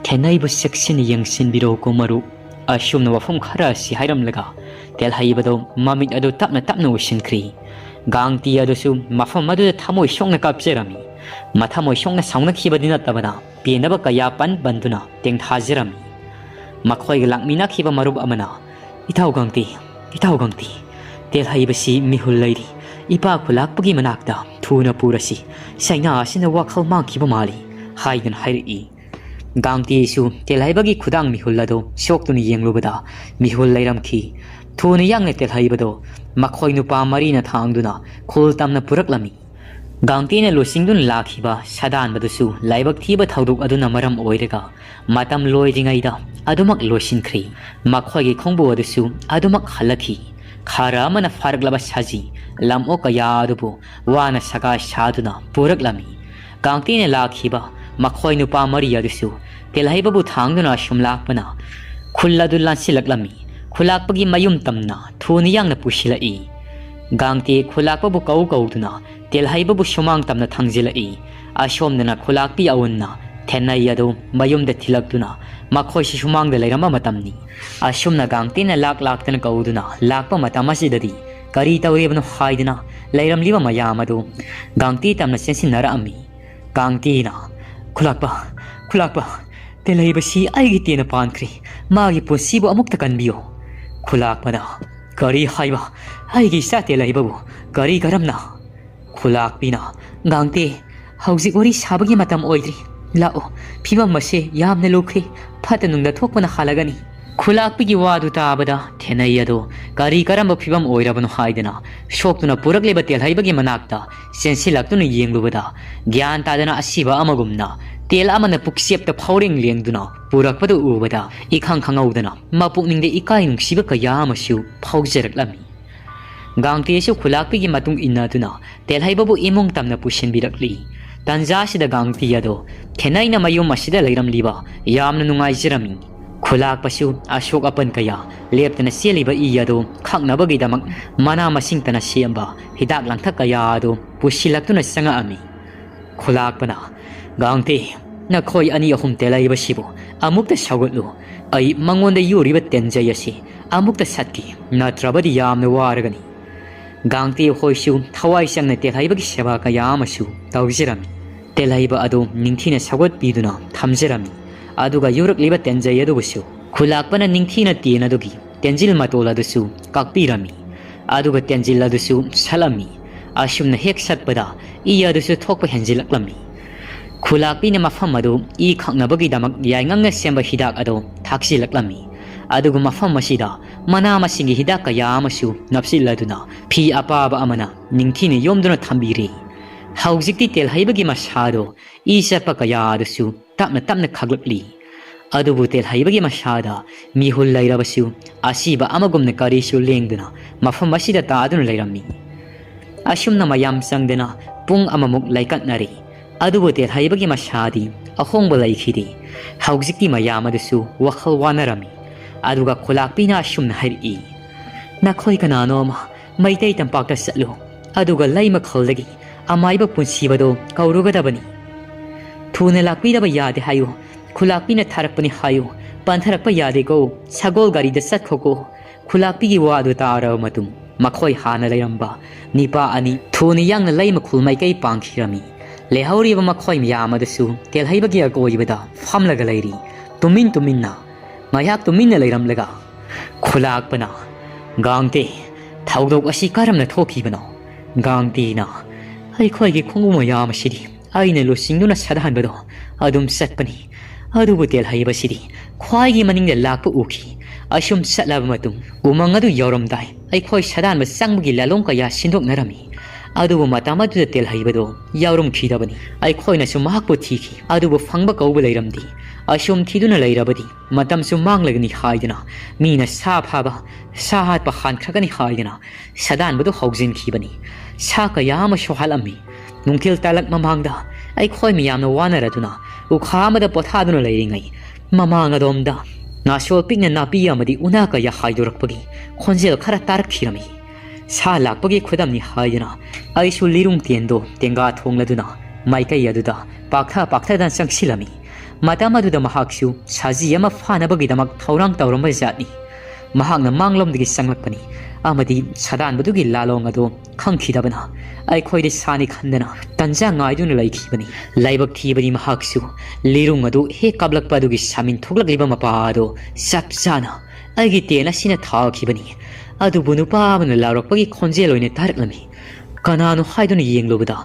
ꯊꯦꯅꯩꯕꯨ ꯆꯦꯛꯁꯤꯟꯅ ꯌꯦꯡꯁꯤꯟꯕꯤꯔꯣꯀꯣ ꯃꯔꯨꯞ꯫" ꯑꯁꯨꯝꯅ ꯋꯥꯐꯝ ꯈꯔ ꯑꯁꯤ ꯍꯥꯏꯔꯝꯂꯒ ꯇꯦꯜꯍꯩꯕꯗꯨ ꯃꯃꯤꯠ ꯑꯗꯨ ꯇꯞꯅ ꯇꯞꯅ ꯎꯏꯁꯤꯟꯈ꯭ꯔꯤ꯫ ꯒꯥꯡꯇꯤ ꯑꯗꯨꯁꯨ ꯃꯐꯝ ꯑꯗꯨꯗ ꯊꯃꯣꯏ ꯁꯣꯛꯅ ꯀꯥꯞꯆꯔꯝꯃꯤ꯫ ꯃꯊꯃꯣꯏ ꯁꯣꯛꯅ ꯁꯥꯎꯅꯈꯤꯕꯗꯤ ꯅꯠꯇꯕꯅ ꯄꯦꯟꯗꯕ ꯀꯌꯥ ꯄꯟ ꯄꯟꯗꯨꯅ ꯇꯦꯡꯊꯥꯖꯔꯝꯃꯤ꯫ ꯃꯈꯣꯏꯒ ꯂꯥꯛꯃꯤꯟꯅꯈꯤꯕ ꯃꯔꯨꯞ ꯑꯃꯅ, "ꯏꯇꯥꯎ ꯒꯥꯡꯇꯤ, ꯏꯇꯥꯎ ꯒꯥꯡꯇꯤ, ꯇꯦꯜꯍꯩꯕꯁꯤ ꯃꯤꯍꯨꯜ ꯂꯩꯔꯤ꯫ ꯏꯄꯥ ꯈꯨꯂꯥꯛꯄꯒꯤ ꯃꯅꯥꯛꯇ ꯊꯨꯅ ꯄꯨꯔꯁꯤ꯫ ꯆꯩꯅꯥ ꯑꯁꯤꯅ ꯋꯥꯈꯜ ꯃꯥꯡꯈꯤꯕ ꯃꯥꯜꯂꯤ," ꯍꯥꯏꯗꯨꯅ ꯍꯥꯏꯔꯛꯏ꯫ ꯒꯥꯡꯇꯤꯁꯨ ꯇꯦꯜꯍꯩꯕꯒꯤ ꯈꯨꯗꯥꯡ ꯃꯤꯍꯨꯜ ꯑꯗꯨ ꯁꯣꯛꯇꯨꯅ ꯌꯦꯡꯂꯨꯕꯗ ꯃꯤꯍꯨꯜ ꯂꯩꯔꯝꯈꯤ꯫ ꯊꯨꯅ ꯌꯥꯡꯅ ꯇꯦꯜꯍꯩꯕꯗꯨ ꯃꯈꯣꯏ ꯅꯨꯄꯥ ꯃꯔꯤꯅ ꯊꯥꯡꯗꯨꯅ ꯈꯨꯜ ꯇꯝꯅ ꯄꯨꯔꯛꯂꯝꯃꯤ꯫ ꯒꯥꯡꯇꯤꯅ ꯂꯨꯆꯤꯡꯗꯨꯅ ꯂꯥꯛꯈꯤꯕ ꯁꯥꯗꯥꯟꯕꯗꯨꯁꯨ ꯂꯥꯏꯕꯛ ꯊꯤꯕ ꯊꯧꯗꯣꯛ ꯑꯗꯨꯅ ꯃꯔꯝ ꯑꯣꯏꯔꯒ ꯃꯇꯝ ꯂꯣꯏꯗ꯭ꯔꯤꯉꯩꯗ ꯑꯗꯨꯃꯛ ꯂꯣꯏꯁꯤꯟꯈ꯭ꯔꯤ꯫ ꯃꯈꯣꯏꯒꯤ ꯈꯣꯡꯕꯨ ꯑꯗꯨꯁꯨ ꯑꯗꯨꯃꯛ ꯍꯜꯂꯛꯈꯤ꯫ ꯈꯔ ꯑꯃꯅ ꯐꯥꯔꯛꯂꯕ ꯁꯖꯤ, ꯂꯝꯑꯣꯛ ꯀꯌꯥ ꯑꯗꯨꯕꯨ ꯋꯥꯅ ꯁꯒꯥꯏ ꯁꯥꯗꯨꯅ ꯄꯨꯔꯛꯂꯝꯃꯤ꯫ ꯒꯥꯡꯇꯤꯅ ꯂꯥꯛꯈꯤꯕ ꯃꯈꯣꯏ ꯅꯨꯄꯥ ꯃꯔꯤ ꯑꯗꯨꯁꯨ ꯇꯦꯜꯍꯩꯕꯕꯨ ꯊꯥꯡꯗꯨꯅ ꯑꯁꯨꯝ ꯂꯥꯛꯄꯅ ꯈꯨꯜ ꯑꯗꯨ ꯂꯥꯟꯁꯤꯜꯂꯛꯂꯝꯃꯤ꯫ ꯈꯨꯂꯥꯛꯄꯒꯤ ꯃꯌꯨꯝ ꯇꯝꯅ ꯊꯨꯅ ꯌꯥꯡꯅ ꯄꯨꯁꯤꯜꯂꯛꯏ꯫ ꯒꯥꯡꯇꯤ ꯈꯨꯂꯥꯛꯄꯕꯨ ꯀꯧ ꯀꯧꯗꯨꯅ ꯇꯦꯜꯍꯩꯕꯕꯨ ꯁꯨꯃꯥꯡ ꯇꯝꯅ ꯊꯥꯡꯖꯤꯜꯂꯛꯏ꯫ ꯑꯁꯣꯝꯗꯅ ꯈꯨꯂꯥꯛꯄꯤ ꯑꯎꯟꯅ ꯊꯦꯟꯅꯩ ꯑꯗꯨ ꯃꯌꯨꯝꯗ ꯊꯤꯜꯂꯛꯇꯨꯅ ꯃꯈꯣꯏꯁꯨ ꯁꯨꯃꯥꯡꯗ ꯂꯩꯔꯝꯕ ꯃꯇꯝꯅꯤ꯫ ꯑꯁꯨꯝꯅ ꯒꯥꯡꯇꯤꯅ ꯂꯥꯛ ꯂꯥꯛꯇꯅ ꯀꯧꯗꯨꯅ ꯂꯥꯛꯄ ꯃꯇꯝ ꯑꯁꯤꯗꯗꯤ ꯀꯔꯤ ꯇꯧꯔꯤꯕꯅꯣ ꯍꯥꯏꯗꯨꯅ ꯂꯩꯔꯝꯂꯤꯕ ꯃꯌꯥꯝ ꯑꯗꯨ ꯒꯥꯡꯇꯤ ꯇꯝꯅ ꯆꯦꯟꯁꯤꯟꯅꯔꯛꯑꯝꯃꯤ꯫ ꯒꯥꯡꯇꯤꯅ, "ꯈꯨꯂꯥꯛꯄ, ꯈꯨꯂꯥꯛꯄ, ꯇꯦꯜꯍꯩꯕꯁꯤ ꯑꯩꯒꯤ ꯇꯦꯟꯅ ꯄꯥꯟꯈ꯭ꯔꯦ꯫ ꯃꯥꯒꯤ ꯄꯨꯟꯁꯤꯕꯨ ꯑꯃꯨꯛꯇ ꯀꯟꯕꯤꯌꯨ꯫" ꯈꯨꯂꯥꯛꯄꯅ, "ꯀꯔꯤ ꯍꯥꯏꯕ? ꯑꯩꯒꯤ ꯏꯆꯥ ꯇꯦꯜꯍꯩꯕꯕꯨ ꯀꯔꯤ ꯀꯔꯝꯅ?" ꯈꯨꯂꯥꯛꯄꯤꯅ, "ꯒꯥꯡꯇꯤ, ꯍꯧꯖꯤꯛ ꯋꯥꯔꯤ ꯁꯥꯕꯒꯤ ꯃꯇꯝ ꯑꯣꯏꯗ꯭ꯔꯤ꯫ ꯂꯥꯛꯑꯣ, ꯐꯤꯕꯝ ꯑꯁꯦ ꯌꯥꯝꯅ ꯂꯨꯈ꯭ꯔꯦ꯫ ꯐꯠꯇ ꯅꯨꯡꯗ ꯊꯣꯛꯄꯅ ꯍꯥꯜꯂꯒꯅꯤ꯫" ꯈꯨꯂꯥꯛꯄꯤꯒꯤ ꯋꯥꯗꯨ ꯇꯥꯕꯗ ꯊꯦꯅꯩ ꯑꯗꯨ ꯀꯔꯤ ꯀꯔꯝꯕ ꯐꯤꯕꯝ ꯑꯣꯏꯔꯕꯅꯣ ꯍꯥꯏꯗꯅ ꯁꯣꯛꯇꯨꯅ ꯄꯨꯔꯛꯂꯤꯕ ꯇꯦꯜꯍꯩꯕꯒꯤ ꯃꯅꯥꯛꯇ ꯆꯦꯟꯁꯤꯜꯂꯛꯇꯨꯅ ꯌꯦꯡꯂꯨꯕꯗ ꯒ꯭ꯌꯥꯟ ꯇꯥꯗꯅ ꯑꯁꯤꯕ ꯑꯃꯒꯨꯝꯅ ꯇꯦꯜ ꯑꯃꯅ ꯄꯨꯛꯆꯦꯞꯇ ꯐꯥꯎꯔꯦꯡ ꯂꯦꯡꯗꯨꯅ ꯄꯨꯔꯛꯄꯗꯨ ꯎꯕꯗ ꯏꯈꯪ ꯈꯪꯍꯧꯗꯅ ꯃꯄꯨꯛꯅꯤꯡꯗ ꯏꯀꯥꯏ ꯅꯨꯡꯁꯤꯕ ꯀꯌꯥ ꯑꯃꯁꯨ ꯐꯥꯎꯖꯔꯛꯂꯝꯃꯤ꯫ ꯒꯥꯡꯇꯦꯁꯨ ꯈꯨꯂꯥꯛꯄꯤꯒꯤ ꯃꯇꯨꯡ ꯏꯟꯅꯗꯨꯅ ꯇꯦꯜꯍꯩꯕꯕꯨ ꯏꯃꯨꯡ ꯇꯝꯅ ꯄꯨꯁꯤꯟꯕꯤꯔꯛꯂꯤ꯫ ꯇꯟꯖꯥꯁꯤꯗ ꯒꯥꯡꯇꯤ ꯑꯗꯣ ꯈꯦꯅꯩꯅ ꯃꯌꯨꯝ ꯑꯁꯤꯗ ꯂꯩꯔꯝꯂꯤꯕ ꯌꯥꯝꯅ ꯅꯨꯡꯉꯥꯏꯖꯔꯝꯃꯤ꯫ ꯈꯨꯂꯥꯛꯄꯁꯨ ꯑꯁꯣꯛ ꯑꯄꯟ ꯀꯌꯥ ꯂꯦꯞꯇꯅ ꯆꯦꯜꯂꯤꯕ ꯏ ꯑꯗꯨ ꯈꯛꯅꯕꯒꯤꯗꯃꯛ ꯃꯅꯥ ꯃꯁꯤꯡꯇꯅ ꯁꯦꯝꯕ ꯍꯤꯗꯥꯛ ꯂꯥꯡꯊꯛ ꯀꯌꯥ ꯑꯗꯨ ꯄꯨꯁꯤꯜꯂꯛꯇꯨꯅ ꯆꯪꯉꯛꯑꯝꯃꯤ꯫ ꯈꯨꯂꯥꯛꯄꯅ, "ꯒꯥꯡꯇꯦ, ꯅꯈꯣꯏ ꯑꯅꯤ ꯑꯍꯨꯝ ꯇꯦꯜꯍꯩꯕꯁꯤꯕꯨ ꯑꯃꯨꯛꯇ ꯁꯧꯒꯠꯂꯨ꯫ ꯑꯩ ꯃꯉꯣꯟꯗ ꯌꯨꯔꯤꯕ ꯇꯦꯟꯖꯩ ꯑꯁꯤ ꯑꯃꯨꯛꯇ ꯁꯠꯀꯦ, ꯅꯠꯇ꯭ꯔꯕꯗꯤ ꯌꯥꯝꯅ ꯋꯥꯔꯒꯅꯤ꯫" ꯒꯥꯡꯇꯦ ꯍꯣꯏꯁꯨ ꯊꯋꯥꯏ ꯆꯪꯅ ꯇꯦꯜꯍꯩꯕꯒꯤ ꯁꯦꯕꯥ ꯀꯌꯥ ꯑꯃꯁꯨ ꯇꯧꯖꯔꯝꯃꯤ꯫ ꯇꯦꯜꯍꯩꯕ ꯑꯗꯨ ꯅꯤꯡꯊꯤꯅ ꯁꯧꯒꯠꯄꯤꯗꯨꯅ ꯊꯝꯖꯔꯝꯃꯤ꯫ ꯑꯗꯨꯒ ꯌꯨꯔꯛꯂꯤꯕ ꯇꯦꯟꯖꯩ ꯑꯗꯨꯕꯨꯁꯨ ꯈꯨꯂꯥꯛꯄꯅ ꯅꯤꯡꯊꯤꯅ ꯇꯦꯟ ꯑꯗꯨꯒꯤ ꯇꯦꯟꯖꯤꯜ ꯃꯇꯣꯜ ꯑꯗꯨꯁꯨ ꯀꯛꯄꯤꯔꯝꯃꯤ꯫ ꯑꯗꯨꯒ ꯇꯦꯟꯖꯤꯜ ꯑꯗꯨꯁꯨ ꯁꯠꯂꯝꯃꯤ꯫ ꯑꯁꯨꯝꯅ ꯍꯦꯛ ꯁꯠꯄꯗ ꯏ ꯑꯗꯨꯁꯨ ꯊꯣꯛꯄ ꯍꯦꯟꯖꯤꯜꯂꯛꯂꯝꯃꯤ꯫ ꯈꯨꯂꯥꯛꯄꯤꯅ ꯃꯐꯝ ꯑꯗꯨ ꯏ ꯈꯛꯅꯕꯒꯤꯗꯃꯛ ꯌꯥꯏꯉꯪꯅ ꯁꯦꯝꯕ ꯍꯤꯗꯥꯛ ꯑꯗꯨ ꯊꯥꯛꯆꯤꯜꯂꯛꯂꯝꯃꯤ꯫ ꯑꯗꯨꯒ ꯃꯐꯝ ꯑꯁꯤꯗ ꯃꯅꯥ ꯃꯁꯤꯡꯒꯤ ꯍꯤꯗꯥꯛ ꯀꯌꯥ ꯑꯃꯁꯨ ꯅꯞꯁꯤꯜꯂꯗꯨꯅ ꯐꯤ ꯑꯄꯥꯕ ꯑꯃꯅ ꯅꯤꯡꯊꯤꯅ ꯌꯣꯝꯗꯨꯅ ꯊꯝꯕꯤꯔꯦ꯫ ꯍꯧꯖꯤꯛꯇꯤ ꯇꯦꯜꯍꯩꯕꯒꯤ ꯃꯁꯥꯗꯣ ꯏ ꯆꯠꯄ ꯀꯌꯥ ꯑꯗꯨꯁꯨ ꯇꯞꯅ ꯇꯞꯅ ꯈꯥꯛꯂꯛꯂꯤ꯫ ꯑꯗꯨꯕꯨ ꯇꯦꯜꯍꯩꯕꯒꯤ ꯃꯁꯥꯗ ꯃꯤꯍꯨꯜ ꯂꯩꯔꯕꯁꯨ ꯑꯁꯤꯕ ꯑꯃꯒꯨꯝꯅ ꯀꯔꯤꯁꯨ ꯂꯦꯡꯗꯅ ꯃꯐꯝ ꯑꯁꯤꯗ ꯇꯥꯗꯨꯅ ꯂꯩꯔꯝꯃꯤ꯫ ꯑꯁꯨꯝꯅ ꯃꯌꯥꯝ ꯆꯪꯗꯅ ꯄꯨꯡ ꯑꯃꯃꯨꯛ ꯂꯩꯀꯠꯅꯔꯦ꯫ ꯑꯗꯨꯕꯨ ꯇꯦꯜꯍꯩꯕꯒꯤ ꯃꯁꯥꯗꯤ ꯑꯍꯣꯡꯕ ꯂꯩꯈꯤꯗꯦ꯫ ꯍꯧꯖꯤꯛꯇꯤ ꯃꯌꯥꯝ ꯑꯗꯨꯁꯨ ꯋꯥꯈꯜ ꯋꯥꯅꯔꯝꯃꯤ꯫ ꯑꯗꯨꯒ ꯈꯨꯂꯥꯛꯄꯤꯅ ꯑꯁꯨꯝꯅ ꯍꯥꯏꯔꯛꯏ, "ꯅꯈꯣꯏ ꯀꯅꯥꯅꯣ ꯑꯃ ꯃꯩꯇꯩ ꯇꯝꯄꯥꯛꯇ ꯆꯠꯂꯨ, ꯑꯗꯨꯒ ꯂꯩꯃꯈꯜꯗꯒꯤ ꯑꯃꯥꯏꯕ ꯄꯨꯟꯁꯤꯕꯗꯣ ꯀꯧꯔꯨꯒꯗꯕꯅꯤ꯫ ꯊꯨꯅ ꯂꯥꯛꯄꯤꯗꯕ ꯌꯥꯗꯦ ꯍꯥꯏꯌꯨ, ꯈꯨꯂꯥꯛꯄꯤꯅ ꯊꯥꯔꯛꯄꯅꯤ ꯍꯥꯏꯌꯨ, ꯄꯟꯊꯔꯛꯄ ꯌꯥꯗꯦꯀꯣ, ꯁꯒꯣꯜ ꯒꯥꯔꯤꯗ ꯆꯠꯈꯣꯀꯣ꯫" ꯈꯨꯂꯥꯛꯄꯤꯒꯤ ꯋꯥ ꯑꯗꯨ ꯇꯥꯔꯕ ꯃꯇꯨꯡ ꯃꯈꯣꯏ ꯍꯥꯟꯅ ꯂꯩꯔꯝꯕ ꯅꯤꯄꯥ ꯑꯅꯤ ꯊꯨꯅ ꯌꯥꯡꯅ ꯂꯩꯃꯈꯨꯜ ꯃꯥꯏꯀꯩ ꯄꯥꯡꯈꯤꯔꯝꯃꯤ꯫ ꯂꯩꯍꯧꯔꯤꯕ ꯃꯈꯣꯏ ꯃꯌꯥꯝ ꯑꯗꯨꯁꯨ ꯇꯦꯜꯍꯩꯕꯒꯤ ꯑꯀꯣꯏꯕꯗ ꯐꯝꯂꯒ ꯂꯩꯔꯤ꯫ ꯇꯨꯃꯤꯟ ꯇꯨꯃꯤꯟꯅ ꯉꯥꯏꯍꯥꯛ ꯇꯨꯃꯤꯟꯅ ꯂꯩꯔꯝꯂꯒ ꯈꯨꯂꯥꯛꯄꯅ, "ꯒꯥꯡꯇꯦ, ꯊꯧꯗꯣꯛ ꯑꯁꯤ ꯀꯔꯝꯅ ꯊꯣꯛꯈꯤꯕꯅꯣ?" ꯒꯥꯡꯇꯦꯅ, "ꯑꯩꯈꯣꯏꯒꯤ ꯈꯣꯡꯎꯞ ꯃꯌꯥꯝ ꯑꯁꯤꯗꯤ ꯑꯩꯅ ꯂꯨꯆꯤꯡꯗꯨꯅ ꯁꯥꯗꯍꯟꯕꯗꯣ ꯑꯗꯨꯝ ꯆꯠꯄꯅꯤ꯫ ꯑꯗꯨꯕꯨ ꯇꯦꯜꯍꯩꯕꯁꯤꯗꯤ ꯈ꯭ꯋꯥꯏꯒꯤ ꯃꯅꯤꯡꯗ ꯂꯥꯛꯄ ꯎꯈꯤ꯫ ꯑꯁꯨꯝ ꯆꯠꯂꯕ ꯃꯇꯨꯡ ꯎꯃꯪ ꯑꯗꯨ ꯌꯧꯔꯝꯗꯥꯏ ꯑꯩꯈꯣꯏ ꯁꯥꯗꯥꯟꯕ ꯆꯪꯕꯒꯤ ꯂꯥꯂꯣꯡ ꯀꯌꯥ ꯁꯤꯟꯗꯣꯛꯅꯔꯝꯃꯤ꯫ ꯑꯗꯨꯕꯨ ꯃꯇꯝ ꯑꯗꯨꯗ ꯇꯦꯜꯍꯩꯕꯗꯣ ꯌꯥꯎꯔꯝꯈꯤꯗꯕꯅꯤ꯫ ꯑꯩꯈꯣꯏꯅꯁꯨ ꯃꯍꯥꯛꯄꯨ ꯊꯤꯈꯤ, ꯑꯗꯨꯕꯨ ꯐꯪꯕ ꯀꯧꯕ ꯂꯩꯔꯝꯗꯦ꯫ ꯑꯁꯨꯝ ꯊꯤꯗꯨꯅ ꯂꯩꯔꯕꯗꯤ ꯃꯇꯝꯁꯨ ꯃꯥꯡꯂꯒꯅꯤ ꯍꯥꯏꯗꯨꯅ ꯃꯤꯅ ꯁꯥ ꯐꯥꯕ, ꯁꯥ ꯍꯥꯠꯄ ꯍꯥꯟꯈ꯭ꯔꯒꯅꯤ ꯍꯥꯏꯗꯨꯅ ꯁꯥꯗꯥꯟꯕꯗꯨ ꯍꯧꯖꯤꯟꯈꯤꯕꯅꯤ꯫ ꯁꯥ ꯀꯌꯥ ꯑꯃꯁꯨ ꯍꯥꯠꯂꯝꯃꯤ꯫ ꯅꯨꯡꯊꯤꯜ ꯇꯥꯂꯛ ꯃꯃꯥꯡꯗ ꯑꯩꯈꯣꯏ ꯃꯌꯥꯝꯅ ꯋꯥꯅꯔꯗꯨꯅ ꯎꯈꯥ ꯑꯃꯗ ꯄꯣꯊꯥꯗꯨꯅ ꯂꯩꯔꯤꯉꯩ, ꯃꯃꯥꯡ ꯑꯗꯣꯝꯗ ꯉꯥꯁꯣꯜ ꯄꯤꯛꯅ ꯅꯥꯄꯤ ꯑꯃꯗꯤ ꯎꯅꯥ ꯀꯌꯥ ꯍꯥꯏꯗꯣꯔꯛꯄꯒꯤ ꯈꯣꯟꯖꯦꯜ ꯈꯔ ꯇꯥꯔꯛꯈꯤꯔꯝꯃꯤ꯫ ꯁꯥ ꯂꯥꯛꯄꯒꯤ ꯈꯨꯗꯝꯅꯤ ꯍꯥꯏꯗꯨꯅ ꯑꯩꯁꯨ ꯂꯤꯔꯨꯡ ꯇꯦꯟꯗꯣ ꯇꯦꯡꯒꯥ ꯊꯣꯡꯂꯗꯨꯅ ꯃꯥꯏꯀꯩ ꯑꯗꯨꯗ ꯄꯥꯛꯊ ꯄꯥꯛꯊꯗꯅ ꯆꯪꯁꯤꯜꯂꯝꯃꯤ꯫ ꯃꯇꯝ ꯑꯗꯨꯗ ꯃꯍꯥꯛꯁꯨ ꯁꯖꯤ ꯑꯃ ꯐꯥꯅꯕꯒꯤꯗꯃꯛ ꯊꯧꯔꯥꯡ ꯇꯧꯔꯝꯕ ꯖꯥꯠꯅꯤ꯫ ꯃꯍꯥꯛꯅ ꯃꯥꯡꯂꯣꯝꯗꯒꯤ ꯆꯪꯂꯛꯄꯅꯤ ꯑꯃꯗꯤ ꯁꯥꯗꯥꯟꯕꯗꯨꯒꯤ ꯂꯥꯂꯣꯡ ꯑꯗꯨ ꯈꯪꯈꯤꯗꯕꯅ ꯑꯩꯈꯣꯏꯗꯤ ꯁꯥꯅꯤ ꯈꯟꯗꯅ ꯇꯟꯖꯥ ꯉꯥꯏꯗꯨꯅ ꯂꯩꯈꯤꯕꯅꯤ꯫ ꯂꯥꯏꯕꯛ ꯊꯤꯕꯗꯤ ꯃꯍꯥꯛꯁꯨ ꯂꯤꯔꯨꯡ ꯑꯗꯨ ꯍꯦꯛ ꯀꯥꯞꯂꯛꯄ ꯑꯗꯨꯒꯤ ꯁꯥꯃꯤꯟ ꯊꯣꯛꯂꯛꯂꯤꯕ ꯃꯄꯥ ꯑꯗꯨ ꯆꯞ ꯆꯥꯅ ꯑꯩꯒꯤ ꯇꯦꯟ ꯑꯁꯤꯅ ꯊꯥꯈꯤꯕꯅꯤ꯫ ꯑꯗꯨꯕꯨ ꯅꯨꯄꯥ ꯑꯃꯅ ꯂꯥꯎꯔꯛꯄꯒꯤ ꯈꯣꯟꯖꯦꯜ ꯑꯣꯏꯅ ꯇꯥꯔꯛꯂꯝꯃꯤ꯫ ꯀꯅꯥꯅꯣ ꯍꯥꯏꯗꯨꯅ ꯌꯦꯡꯂꯨꯕꯗ,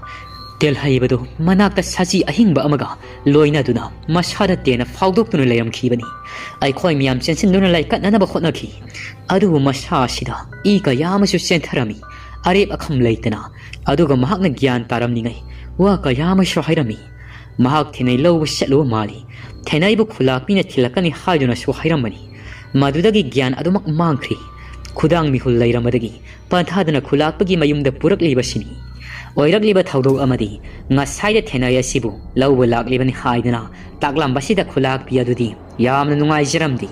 ꯇꯦꯜꯍꯩꯕꯗꯨ ꯃꯅꯥꯛꯇ ꯁꯖꯤ ꯑꯍꯤꯡꯕ ꯑꯃꯒ ꯂꯣꯏꯅꯗꯨꯅ ꯃꯁꯥꯗ ꯇꯦꯟꯅ ꯐꯥꯎꯗꯣꯛꯇꯨꯅ ꯂꯩꯔꯝꯈꯤꯕꯅꯤ꯫ ꯑꯩꯈꯣꯏ ꯃꯌꯥꯝ ꯆꯦꯟꯁꯤꯟꯗꯨꯅ ꯂꯩꯀꯠꯅꯅꯕ ꯍꯣꯠꯅꯈꯤ꯫ ꯑꯗꯨꯕꯨ ꯃꯁꯥ ꯑꯁꯤꯗ ꯏ ꯀꯌꯥ ꯑꯃꯁꯨ ꯆꯦꯟꯊꯔꯝꯃꯤ꯫ ꯑꯔꯦꯞ ꯑꯈꯝ ꯂꯩꯇꯅ, ꯑꯗꯨꯒ ꯃꯍꯥꯛꯅ ꯒ꯭ꯌꯥꯟ ꯇꯥꯔꯝꯅꯤꯡꯉꯥꯏ ꯋꯥ ꯀꯌꯥ ꯑꯃꯁꯨ ꯍꯥꯏꯔꯝꯃꯤ꯫ ꯃꯍꯥꯛ ꯊꯦꯅꯩ ꯂꯧꯕ ꯆꯠꯂꯨꯕ ꯃꯥꯜꯂꯤ꯫ ꯊꯦꯅꯩꯕꯨ ꯈꯨꯂꯥꯛꯄꯤꯅ ꯊꯤꯜꯂꯛꯀꯅꯤ ꯍꯥꯏꯗꯨꯅꯁꯨ ꯍꯥꯏꯔꯝꯕꯅꯤ꯫ ꯃꯗꯨꯗꯒꯤ ꯒ꯭ꯌꯥꯟ ꯑꯗꯨꯃꯛ ꯃꯥꯡꯈ꯭ꯔꯤ꯫ ꯈꯨꯗꯥꯡ ꯃꯤꯍꯨꯜ ꯂꯩꯔꯝꯕꯗꯒꯤ ꯄꯟꯊꯥꯗꯨꯅ ꯈꯨꯂꯥꯛꯄꯒꯤ ꯃꯌꯨꯝꯗ ꯄꯨꯔꯛꯂꯤꯕꯁꯤꯅꯤ꯫ ꯑꯣꯏꯔꯛꯂꯤꯕ ꯊꯧꯗꯣꯛ ꯑꯃꯗꯤ ꯉꯁꯥꯏꯗ ꯊꯦꯅꯩ ꯑꯁꯤꯕꯨ ꯂꯧꯕ ꯂꯥꯛꯂꯤꯕꯅꯤ ꯍꯥꯏꯗꯨꯅ ꯇꯥꯛꯂꯝꯕꯁꯤꯗ ꯈꯨꯂꯥꯛꯄꯤ ꯑꯗꯨꯗꯤ ꯌꯥꯝꯅ ꯅꯨꯡꯉꯥꯏꯖꯔꯝꯗꯦ꯫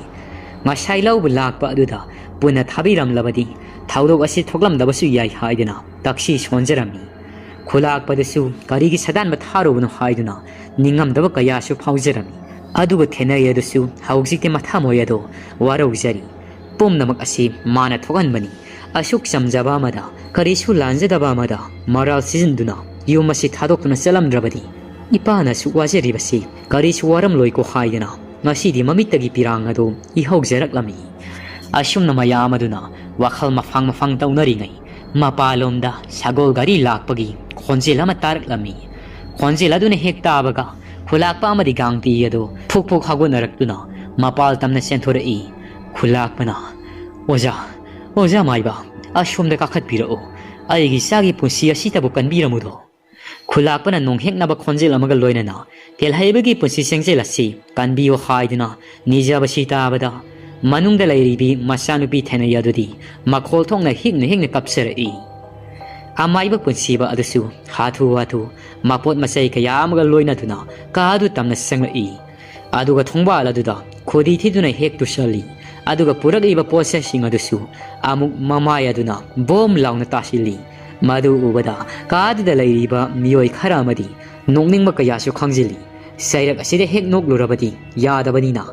ꯉꯁꯥꯏ ꯂꯧꯕ ꯂꯥꯛꯄ ꯑꯗꯨꯗ ꯄꯨꯟꯅ ꯊꯥꯕꯤꯔꯝꯂꯕꯗꯤ ꯊꯧꯗꯣꯛ ꯑꯁꯤ ꯊꯣꯛꯂꯝꯗꯕꯁꯨ ꯌꯥꯏ ꯍꯥꯏꯗꯨꯅ ꯇꯛꯁꯤ ꯁꯣꯟꯖꯔꯝꯃꯤ꯫ ꯈꯨꯂꯥꯛꯄꯗꯁꯨ ꯀꯔꯤꯒꯤ ꯁꯥꯗꯥꯟꯕ ꯊꯥꯔꯨꯕꯅꯣ ꯍꯥꯏꯗꯨꯅ ꯅꯤꯡꯉꯝꯗꯕ ꯀꯌꯥꯁꯨ ꯐꯥꯎꯖꯔꯝꯃꯤ꯫ ꯑꯗꯨꯒ ꯊꯦꯅꯩ ꯑꯗꯨꯁꯨ ꯍꯧꯖꯤꯛꯇꯤ ꯃꯊꯥꯃꯣꯏ ꯑꯗꯣ ꯋꯥꯔꯧꯖꯔꯤ꯫ ꯄꯨꯝꯅꯃꯛ ꯑꯁꯤ ꯃꯥꯅ ꯊꯣꯛꯍꯟꯕꯅꯤ꯫ ꯑꯁꯨꯛ ꯆꯝꯖꯕ ꯑꯃꯗ, ꯀꯔꯤꯁꯨ ꯂꯥꯟꯖꯗꯕ ꯑꯃꯗ ꯃꯔꯥꯜ ꯁꯤꯖꯤꯟꯗꯨꯅ ꯌꯨꯝ ꯑꯁꯤ ꯊꯥꯗꯣꯛꯇꯨꯅ ꯆꯠꯂꯝꯗ꯭ꯔꯕꯗꯤ ꯏꯄꯥꯅ ꯑꯁꯨꯛ ꯋꯥꯖꯔꯤꯕꯁꯤ ꯀꯔꯤꯁꯨ ꯋꯥꯔꯝꯂꯣꯏꯀꯣ ꯍꯥꯏꯗꯅ ꯉꯁꯤꯗꯤ ꯃꯃꯤꯠꯇꯒꯤ ꯄꯤꯔꯥꯡ ꯑꯗꯨ ꯏꯍꯧꯖꯔꯛꯂꯝꯃꯤ꯫ ꯑꯁꯨꯝꯅ ꯃꯌꯥꯝ ꯑꯗꯨꯅ ꯋꯥꯈꯜ ꯃꯐꯥꯡ ꯃꯐꯥꯡ ꯇꯧꯅꯔꯤꯉꯩ ꯃꯄꯥꯂꯣꯝꯗ ꯁꯒꯣꯜ ꯒꯥꯔꯤ ꯂꯥꯛꯄꯒꯤ ꯈꯣꯟꯖꯦꯜ ꯑꯃ ꯇꯥꯔꯛꯂꯝꯃꯤ꯫ ꯈꯣꯟꯖꯦꯜ ꯑꯗꯨꯅ ꯍꯦꯛ ꯇꯥꯕꯒ ꯈꯨꯂꯥꯛꯄ ꯑꯃꯗꯤ ꯒꯥꯡꯇꯤ ꯑꯗꯨ ꯐꯨꯛ ꯐꯨꯛ ꯍꯧꯒꯠꯅꯔꯛꯇꯨꯅ ꯃꯄꯥꯜ ꯇꯝꯅ ꯆꯦꯟꯊꯣꯔꯛꯏ꯫ ꯈꯨꯂꯥꯛꯄꯅ, "ꯑꯣꯖꯥ, ꯑꯣꯖꯥ ꯃꯥꯏꯕ, ꯑꯁꯣꯝꯗ ꯀꯥꯈꯠꯄꯤꯔꯛꯎ꯫ ꯑꯩꯒꯤ ꯏꯆꯥꯒꯤ ꯄꯨꯟꯁꯤ ꯑꯁꯤꯇꯕꯨ ꯀꯟꯕꯤꯔꯝꯃꯨꯗꯣ꯫ ꯈꯨꯂꯥꯛꯄꯅ ꯅꯣꯡꯍꯦꯛꯅꯕ ꯈꯣꯟꯖꯦꯜ ꯑꯃꯒ ꯂꯣꯏꯅꯅ ꯇꯦꯜꯍꯩꯕꯒꯤ ꯄꯨꯟꯁꯤ ꯆꯦꯡꯖꯦꯜ ꯑꯁꯤ ꯀꯟꯕꯤꯌꯨ ꯍꯥꯏꯗꯨꯅ ꯅꯤꯖꯕꯁꯤ ꯇꯥꯕꯗ, ꯃꯅꯨꯡꯗ ꯂꯩꯔꯤꯕꯤ ꯃꯆꯥꯅꯨꯄꯤ ꯊꯦꯅꯩ ꯑꯗꯨꯗꯤ ꯃꯈꯣꯜ ꯊꯣꯛꯅ ꯍꯤꯛꯅ ꯍꯤꯛꯅ ꯀꯞꯆꯔꯛꯏ꯫ ꯑꯃꯥꯏꯕ ꯄꯨꯟꯁꯤꯕ ꯑꯗꯨꯁꯨ ꯍꯥꯊꯨ ꯍꯥꯊꯨ ꯃꯄꯣꯠ ꯃꯆꯩ ꯀꯌꯥ ꯑꯃꯒ ꯂꯣꯏꯅꯗꯨꯅ ꯀꯥ ꯑꯗꯨ ꯇꯝꯅ ꯆꯪꯂꯛꯏ꯫ ꯑꯗꯨꯒ ꯊꯣꯡꯕꯥꯜ ꯑꯗꯨꯗ ꯈꯨꯗꯤ ꯊꯤꯗꯨꯅ ꯍꯦꯛ ꯇꯨꯁꯜꯂꯤ꯫ ꯑꯗꯨꯒ ꯄꯨꯔꯛꯂꯤꯕ ꯄꯣꯠꯆꯩꯁꯤꯡ ꯑꯗꯨꯁꯨ ꯑꯃꯨꯛ ꯃꯃꯥꯏ ꯑꯗꯨꯅ ꯕꯣꯝ ꯂꯥꯎꯅ ꯇꯥꯁꯤꯜꯂꯤ꯫ ꯃꯗꯨ ꯎꯕꯗ ꯀꯥꯗꯨꯗ ꯂꯩꯔꯤꯕ ꯃꯤꯑꯣꯏ ꯈꯔ ꯑꯃꯗꯤ ꯅꯣꯛꯅꯤꯡꯕ ꯀꯌꯥꯁꯨ ꯈꯪꯖꯤꯜꯂꯤ꯫ ꯆꯩꯔꯛ ꯑꯁꯤꯗ ꯍꯦꯛ ꯅꯣꯛꯂꯨꯔꯕꯗꯤ ꯌꯥꯗꯕꯅꯤꯅ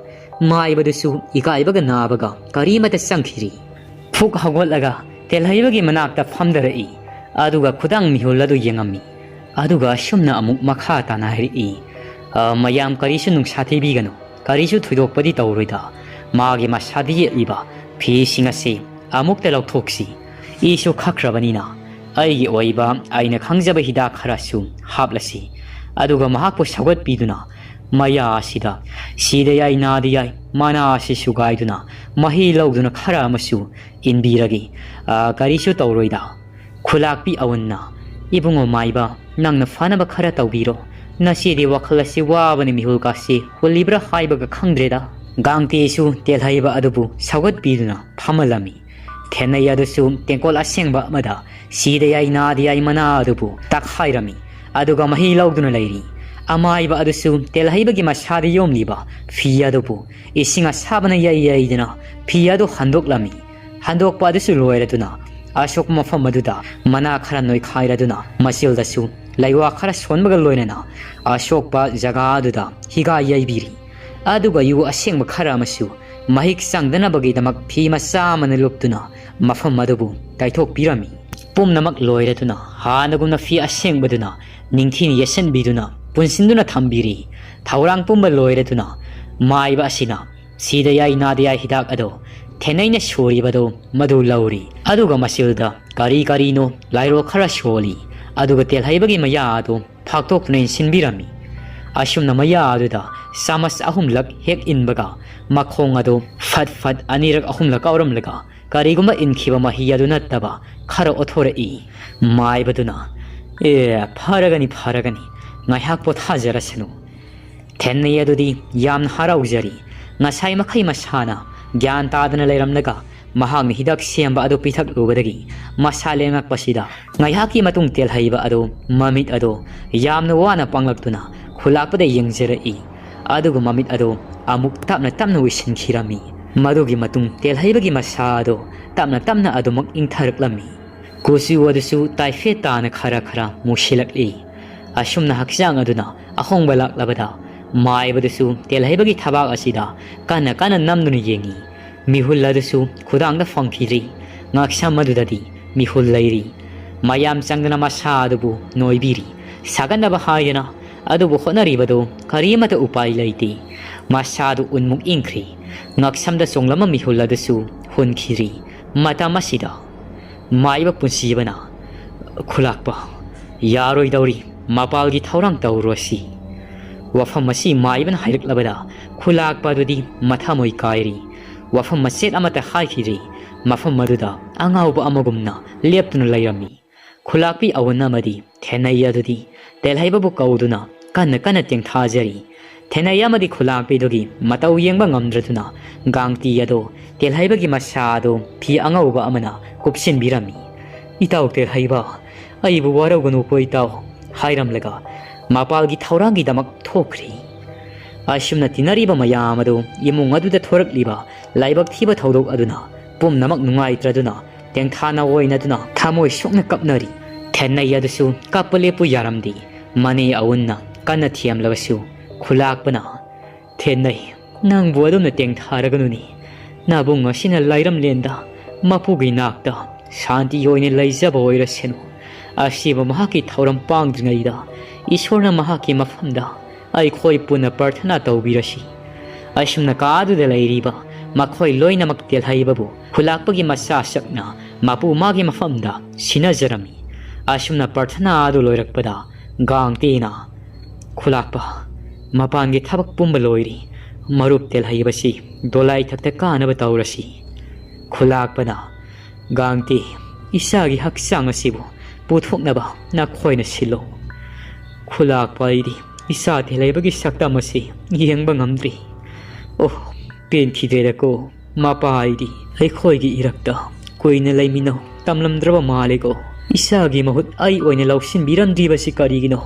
ꯃꯥꯏꯕꯗꯨꯁꯨ ꯏꯀꯥꯏꯕꯒ ꯅꯥꯕꯒ ꯀꯔꯤꯃꯇ ꯆꯪꯈꯤꯔꯤ꯫ ꯐꯨꯛ ꯍꯧꯒꯠꯂꯒ ꯇꯦꯜꯍꯩꯕꯒꯤ ꯃꯅꯥꯛꯇ ꯐꯝꯊꯔꯛꯏ꯫ ꯑꯗꯨꯒ ꯈꯨꯗꯥꯡ ꯃꯤꯍꯨꯜ ꯑꯗꯨ ꯌꯦꯡꯉꯝꯃꯤ꯫ ꯑꯗꯨꯒ ꯑꯁꯨꯝꯅ ꯑꯃꯨꯛ ꯃꯈꯥ ꯇꯥꯅ ꯍꯥꯏꯔꯛꯏ, "ꯑ, ꯃꯌꯥꯝ ꯀꯔꯤꯁꯨ ꯅꯨꯡꯁꯥ ꯊꯤꯕꯤꯒꯅꯨ, ꯀꯔꯤꯁꯨ ꯊꯣꯏꯗꯣꯛꯄꯗꯤ ꯇꯧꯔꯣꯏꯗ꯫ ꯃꯥꯒꯤ ꯃꯁꯥꯗ ꯌꯦꯠꯂꯤꯕ ꯐꯤꯁꯤꯡ ꯑꯁꯤ ꯑꯃꯨꯛꯇ ꯂꯧꯊꯣꯛꯁꯤ꯫ ꯏꯁꯨ ꯈꯛꯈ꯭ꯔꯕꯅꯤꯅ ꯑꯩꯒꯤ ꯑꯣꯏꯕ ꯑꯩꯅ ꯈꯪꯖꯕ ꯍꯤꯗꯥꯛ ꯈꯔꯁꯨ ꯍꯥꯞꯂꯁꯤ꯫" ꯑꯗꯨꯒ ꯃꯍꯥꯛꯄꯨ ꯁꯧꯒꯠꯄꯤꯗꯨꯅ ꯃꯌꯥ ꯑꯁꯤꯗ ꯁꯤꯗ ꯌꯥꯏ ꯅꯥꯗ ꯌꯥꯏ ꯃꯅꯥ ꯑꯁꯤ ꯁꯨꯒꯥꯏꯗꯨꯅ ꯃꯍꯤ ꯂꯧꯗꯨꯅ ꯈꯔ ꯑꯃꯁꯨ ꯏꯟꯕꯤꯔꯒꯦ꯫ "ꯑ, ꯀꯔꯤꯁꯨ ꯇꯧꯔꯣꯏꯗ꯫" ꯈꯨꯂꯥꯛꯄꯤ ꯑꯋꯨꯟꯅ, "ꯏꯕꯨꯡꯉꯣ ꯃꯥꯏꯕ, ꯅꯪꯅ ꯐꯅꯕ ꯈꯔ ꯇꯧꯕꯤꯔꯣ꯫ ꯅꯆꯦꯗꯤ ꯋꯥꯈꯜ ꯑꯁꯤ ꯋꯥꯕꯅ ꯃꯤꯍꯨꯜ ꯀꯥꯁꯤ ꯍꯨꯜꯂꯤꯕ꯭ꯔꯥ ꯍꯥꯏꯕꯒ ꯈꯪꯗ꯭ꯔꯦꯗ꯫" ꯒꯥꯡꯇꯦꯁꯨ ꯇꯦꯜꯍꯩꯕ ꯑꯗꯨꯕꯨ ꯁꯧꯒꯠꯄꯤꯗꯨꯅ ꯐꯝꯍꯜꯂꯝꯃꯤ꯫ ꯊꯦꯟꯅꯩ ꯑꯗꯨꯁꯨ ꯇꯦꯡꯀꯣꯠ ꯑꯁꯦꯡꯕ ꯑꯃꯗ ꯁꯤꯗ ꯌꯥꯏ ꯅꯥꯗ ꯌꯥꯏ ꯃꯅꯥ ꯑꯗꯨꯕꯨ ꯇꯛꯈꯥꯏꯔꯝꯃꯤ꯫ ꯑꯗꯨꯒ ꯃꯍꯤ ꯂꯧꯗꯨꯅ ꯂꯩꯔꯤ꯫ ꯑꯃꯥꯏꯕ ꯑꯗꯨꯁꯨ ꯇꯦꯜꯍꯩꯕꯒꯤ ꯃꯁꯥꯗ ꯌꯣꯝꯂꯤꯕ ꯐꯤ ꯑꯗꯨꯕꯨ ꯏꯁꯤꯡ ꯑꯁꯥꯕꯅ ꯌꯩ ꯌꯩꯗꯨꯅ ꯐꯤ ꯑꯗꯨ ꯍꯟꯗꯣꯛꯂꯝꯃꯤ꯫ ꯍꯟꯗꯣꯛꯄ ꯑꯗꯨꯁꯨ ꯂꯣꯏꯔꯗꯨꯅ ꯑꯁꯣꯛꯄ ꯃꯐꯝ ꯑꯗꯨꯗ ꯃꯅꯥ ꯈꯔ ꯅꯣꯏꯈꯥꯏꯔꯗꯨꯅ ꯃꯆꯤꯜꯗꯁꯨ ꯂꯩꯋꯥ ꯈꯔ ꯁꯣꯟꯕꯒ ꯂꯣꯏꯅꯅ ꯑꯁꯣꯛꯄ ꯖꯒꯥ ꯑꯗꯨꯗ ꯍꯤꯒꯥ ꯌꯩꯕꯤꯔꯤ꯫ ꯑꯗꯨꯒ ꯌꯨ ꯑꯁꯦꯡꯕ ꯈꯔ ꯑꯃꯁꯨ ꯃꯍꯤꯛ ꯆꯪꯗꯅꯕꯒꯤꯗꯃꯛ ꯐꯤ ꯃꯆꯥ ꯑꯃꯅ ꯂꯨꯞꯇꯨꯅ ꯃꯐꯝ ꯑꯗꯨꯕꯨ ꯇꯩꯊꯣꯛꯄꯤꯔꯝꯃꯤ꯫ ꯄꯨꯝꯅꯃꯛ ꯂꯣꯏꯔꯗꯨꯅ ꯍꯥꯟꯅꯒꯨꯝꯅ ꯐꯤ ꯑꯁꯦꯡꯕꯗꯨꯅ ꯅꯤꯡꯊꯤꯅ ꯌꯦꯠꯁꯤꯟꯕꯤꯗꯨꯅ ꯄꯨꯟꯁꯤꯟꯗꯨꯅ ꯊꯝꯕꯤꯔꯤ꯫ ꯊꯧꯔꯥꯡ ꯄꯨꯝꯕ ꯂꯣꯏꯔꯗꯨꯅ ꯃꯥꯏꯕ ꯑꯁꯤꯅ ꯁꯤꯗ ꯌꯥꯏ ꯅꯥꯗ ꯌꯥꯏ ꯍꯤꯗꯥꯛ ꯑꯗꯣ ꯊꯦꯅꯩꯅ ꯁꯨꯔꯤꯕꯗꯣ ꯃꯗꯨ ꯂꯧꯔꯤ꯫ ꯑꯗꯨꯒ ꯃꯆꯤꯜꯗ ꯀꯔꯤ ꯀꯔꯤꯅꯣ ꯂꯥꯏꯔꯣ ꯈꯔ ꯁꯣꯜꯂꯤ꯫ ꯑꯗꯨꯒ ꯇꯦꯜꯍꯩꯕꯒꯤ ꯃꯌꯥ ꯑꯗꯨ ꯐꯥꯛꯇꯣꯛꯇꯨꯅ ꯏꯟꯁꯤꯟꯕꯤꯔꯝꯃꯤ꯫ ꯑꯁꯨꯝꯅ ꯃꯌꯥ ꯑꯗꯨꯗ ꯆꯥꯃꯁ ꯑꯍꯨꯝꯂꯛ ꯍꯦꯛ ꯏꯟꯕꯒ ꯃꯈꯣꯡ ꯑꯗꯨ ꯐꯠ ꯐꯠ ꯑꯅꯤꯔꯛ ꯑꯍꯨꯝꯂꯛ ꯀꯥꯎꯔꯝꯂꯒ ꯀꯔꯤꯒꯨꯝꯕ ꯏꯟꯈꯤꯕ ꯃꯍꯤ ꯑꯗꯨ ꯅꯠꯇꯕ ꯈꯔ ꯑꯣꯠꯊꯣꯔꯛꯏ꯫ ꯃꯥꯏꯕꯗꯨꯅ, "ꯑꯦ, ꯐꯔꯒꯅꯤ, ꯐꯔꯒꯅꯤ, ꯉꯥꯏꯍꯥꯛ ꯄꯣꯊꯥꯖꯔꯁꯅꯨ꯫" ꯊꯦꯟꯅꯩ ꯑꯗꯨꯗꯤ ꯌꯥꯝꯅ ꯍꯔꯥꯎꯖꯔꯤ꯫ ꯉꯁꯥꯏ ꯃꯈꯩ ꯃꯁꯥꯅ ꯒ꯭ꯌꯥꯟ ꯇꯥꯗꯅ ꯂꯩꯔꯝꯂꯒ ꯃꯍꯥꯛꯅ ꯍꯤꯗꯥꯛ ꯁꯦꯝꯕ ꯑꯗꯨ ꯄꯤꯊꯛꯂꯨꯕꯗꯒꯤ ꯃꯁꯥ ꯂꯦꯡꯉꯛꯄꯁꯤꯗ ꯉꯥꯏꯍꯥꯛꯀꯤ ꯃꯇꯨꯡ ꯇꯦꯜꯍꯩꯕ ꯑꯗꯨ ꯃꯃꯤꯠ ꯑꯗꯨ ꯌꯥꯝꯅ ꯋꯥꯅ ꯄꯥꯡꯂꯛꯇꯨꯅ ꯈꯨꯂꯥꯛꯄꯗ ꯌꯦꯡꯖꯔꯛꯏ꯫ ꯑꯗꯨꯒ ꯃꯃꯤꯠ ꯑꯗꯨ ꯑꯃꯨꯛ ꯇꯞꯅ ꯇꯞꯅ ꯎꯏꯁꯤꯟꯈꯤꯔꯝꯃꯤ꯫ ꯃꯗꯨꯒꯤ ꯃꯇꯨꯡ ꯇꯦꯜꯍꯩꯕꯒꯤ ꯃꯁꯥ ꯑꯗꯨ ꯇꯞꯅ ꯇꯞꯅ ꯑꯗꯨꯃꯛ ꯏꯪꯊꯔꯛꯂꯝꯃꯤ꯫ ꯀꯨꯆꯨ ꯑꯗꯨꯁꯨ ꯇꯥꯏꯐꯦꯠ ꯇꯥꯅ ꯈꯔ ꯈꯔ ꯃꯨꯁꯤꯜꯂꯛꯂꯤ꯫ ꯑꯁꯨꯝꯅ ꯍꯛꯆꯥꯡ ꯑꯗꯨꯅ ꯑꯍꯣꯡꯕ ꯂꯥꯛꯂꯕꯗ ꯃꯥꯏꯕꯗꯨꯁꯨ ꯇꯦꯜꯍꯩꯕꯒꯤ ꯊꯕꯥꯛ ꯑꯁꯤꯗ ꯀꯟꯅ ꯀꯟꯅ ꯅꯝꯗꯨꯅ ꯌꯦꯡꯏ꯫ ꯃꯤꯍꯨꯜ ꯑꯗꯨꯁꯨ ꯈꯨꯗꯥꯡꯗ ꯐꯪꯈꯤꯗ꯭ꯔꯤ꯫ ꯉꯛꯁꯝ ꯑꯗꯨꯗꯗꯤ ꯃꯤꯍꯨꯜ ꯂꯩꯔꯤ꯫ ꯃꯌꯥꯝ ꯆꯪꯗꯅ ꯃꯁꯥ ꯑꯗꯨꯕꯨ ꯅꯣꯏꯕꯤꯔꯤ꯫ ꯁꯥꯒꯠꯅꯕ ꯍꯥꯏꯗꯅ ꯑꯗꯨꯕꯨ ꯍꯣꯠꯅꯔꯤꯕꯗꯨ ꯀꯔꯤꯃꯠꯇ ꯎꯄꯥꯏ ꯂꯩꯇꯦ꯫ ꯃꯁꯥꯗꯨ ꯎꯟꯃꯨꯛ ꯏꯪꯈ꯭ꯔꯤ꯫ ꯉꯛꯁꯝꯗ ꯆꯣꯡꯂꯝꯕ ꯃꯤꯍꯨꯜ ꯑꯗꯨꯁꯨ ꯍꯨꯟꯈꯤꯔꯤ꯫ ꯃꯇꯝ ꯑꯁꯤꯗ ꯃꯥꯏꯕ ꯄꯨꯟꯁꯤꯕꯅ, "ꯈꯨꯂꯥꯛꯄ, ꯌꯥꯔꯣꯏꯗꯧꯔꯤ, ꯃꯄꯥꯜꯒꯤ ꯊꯧꯔꯥꯡ ꯇꯧꯔꯨꯔꯁꯤ꯫" ꯋꯥꯐꯝ ꯑꯁꯤ ꯃꯥꯏꯕꯅ ꯍꯥꯏꯔꯛꯂꯕꯗ ꯈꯨꯂꯥꯛꯄ ꯑꯗꯨꯗꯤ ꯃꯊꯃꯣꯏ ꯀꯥꯏꯔꯤ꯫ ꯋꯥꯐꯝ ꯃꯆꯦꯠ ꯑꯃꯠꯇ ꯍꯥꯏꯈꯤꯗ꯭ꯔꯤ꯫ ꯃꯐꯝ ꯑꯗꯨꯗ ꯑꯉꯥꯎꯕ ꯑꯃꯒꯨꯝꯅ ꯂꯦꯞꯇꯨꯅ ꯂꯩꯔꯝꯃꯤ꯫ ꯈꯨꯂꯥꯛꯄꯤ ꯑꯋꯨꯟ ꯑꯃꯗꯤ ꯊꯦꯟꯅꯩ ꯑꯗꯨꯗꯤ ꯇꯦꯜꯍꯩꯕꯕꯨ ꯀꯧꯗꯨꯅ ꯀꯟꯅ ꯀꯟꯅ ꯇꯦꯡꯊꯥꯖꯔꯤ꯫ ꯊꯦꯟꯅꯩ ꯑꯃꯗꯤ ꯈꯨꯂꯥꯛꯄꯤꯗꯨꯒꯤ ꯃꯇꯧ ꯌꯦꯡꯕ ꯉꯝꯗ꯭ꯔꯗꯨꯅ ꯒꯥꯡꯇꯤ ꯑꯗꯨ ꯇꯦꯜꯍꯩꯕꯒꯤ ꯃꯁꯥ ꯑꯗꯨ ꯐꯤ ꯑꯉꯧꯕ ꯑꯃꯅ ꯀꯨꯞꯁꯤꯟꯕꯤꯔꯝꯃꯤ꯫ "ꯏꯇꯥꯎ ꯇꯦꯜꯍꯩꯕ, ꯑꯩꯕꯨ ꯋꯥꯔꯧꯒꯅꯨꯀꯣ ꯏꯇꯥꯎ" ꯍꯥꯏꯔꯝꯂꯒ ꯃꯄꯥꯜꯒꯤ ꯊꯧꯔꯥꯡꯒꯤꯗꯃꯛ ꯊꯣꯛꯈ꯭ꯔꯤ꯫ ꯑꯁꯨꯝꯅ ꯇꯤꯟꯅꯔꯤꯕ ꯃꯌꯥꯝ ꯑꯗꯨ ꯏꯃꯨꯡ ꯑꯗꯨꯗ ꯊꯣꯔꯛꯂꯤꯕ ꯂꯥꯏꯕꯛ ꯊꯤꯕ ꯊꯧꯗꯣꯛ ꯑꯗꯨꯅ ꯄꯨꯝꯅꯃꯛ ꯅꯨꯡꯉꯥꯏꯇ꯭ꯔꯗꯨꯅ ꯇꯦꯡꯊꯥꯅ ꯑꯣꯏꯅꯗꯨꯅ ꯊꯃꯣꯏ ꯁꯣꯛꯅ ꯀꯞꯅꯔꯤ꯫ ꯊꯦꯟꯅꯩ ꯑꯗꯨꯁꯨ ꯀꯞꯄ ꯂꯦꯞꯄꯨ ꯌꯥꯔꯝꯗꯦ꯫ ꯃꯅꯦ ꯑꯋꯨꯟꯅ ꯀꯟꯅ ꯊꯦꯝꯂꯕꯁꯨ ꯈꯨꯂꯥꯛꯄꯅ, "ꯊꯦꯟꯅꯩ, ꯅꯪꯕꯨ ꯑꯗꯨꯝꯅ ꯇꯦꯡꯊꯥꯔꯒꯅꯨꯅꯦ꯫ ꯅꯕꯨꯡ ꯑꯁꯤꯅ ꯂꯥꯏꯔꯝꯂꯦꯟꯗ ꯃꯄꯨꯒꯤ ꯅꯥꯛꯇ ꯁꯥꯟꯇꯤ ꯑꯣꯏꯅ ꯂꯩꯖꯕ ꯑꯣꯏꯔꯁꯅꯨ꯫ ꯑꯁꯤꯕꯨ ꯃꯍꯥꯛꯀꯤ ꯊꯧꯔꯝ ꯄꯥꯡꯗ꯭ꯔꯤꯉꯩꯗ ꯏꯁꯣꯔꯅ ꯃꯍꯥꯛꯀꯤ ꯃꯐꯝꯗ ꯑꯩꯈꯣꯏ ꯄꯨꯟꯅ ꯄ꯭ꯔꯊꯅꯥ ꯇꯧꯕꯤꯔꯁꯤ꯫" ꯑꯁꯨꯝꯅ ꯀꯥ ꯑꯗꯨꯗ ꯂꯩꯔꯤꯕ ꯃꯈꯣꯏ ꯂꯣꯏꯅꯃꯛ ꯇꯦꯜꯍꯩꯕꯕꯨ ꯈꯨꯂꯥꯛꯄꯒꯤ ꯃꯆꯥꯁꯛꯅ ꯃꯄꯨ ꯃꯥꯒꯤ ꯃꯐꯝꯗ ꯁꯤꯟꯅꯖꯔꯝꯃꯤ꯫ ꯑꯁꯨꯝꯅ ꯄ꯭ꯔꯊꯅꯥ ꯑꯗꯨ ꯂꯣꯏꯔꯛꯄꯗ ꯒꯥꯡꯇꯦꯅ, "ꯈꯨꯂꯥꯛꯄ, ꯃꯄꯥꯟꯒꯤ ꯊꯕꯛ ꯄꯨꯝꯕ ꯂꯣꯏꯔꯤ꯫ ꯃꯔꯨꯞ ꯇꯦꯜꯍꯩꯕꯁꯤ ꯗꯣꯂꯥꯏ ꯊꯛꯇ ꯀꯥꯅꯕ ꯇꯧꯔꯁꯤ꯫" ꯈꯨꯂꯥꯛꯄꯅ, "ꯒꯥꯡꯇꯤ, ꯏꯆꯥꯒꯤ ꯍꯛꯆꯥꯡ ꯑꯁꯤꯕꯨ ꯄꯨꯊꯣꯛꯅꯕ ꯅꯈꯣꯏꯅ ꯁꯤꯜꯂꯨ꯫ ꯈꯨꯂꯥꯛꯄ ꯑꯩꯗꯤ ꯏꯆꯥ ꯇꯦꯜꯍꯩꯕꯒꯤ ꯁꯛꯇꯝ ꯑꯁꯤ ꯌꯦꯡꯕ ꯉꯝꯗ꯭ꯔꯤ꯫ ꯑꯣ, ꯄꯦꯟꯈꯤꯗ꯭ꯔꯦꯗꯀꯣ꯫ ꯃꯄꯥ ꯑꯩꯗꯤ ꯑꯩꯈꯣꯏꯒꯤ ꯏꯔꯛꯇ ꯀꯨꯏꯅ ꯂꯩꯃꯤꯟꯅꯧ ꯇꯝꯂꯝꯗ꯭ꯔꯕ ꯃꯥꯜꯂꯦꯀꯣ꯫ ꯏꯆꯥꯒꯤ ꯃꯍꯨꯠ ꯑꯩ ꯑꯣꯏꯅ ꯂꯧꯁꯤꯟꯕꯤꯔꯝꯗ꯭ꯔꯤꯕꯁꯤ ꯀꯔꯤꯒꯤꯅꯣ?"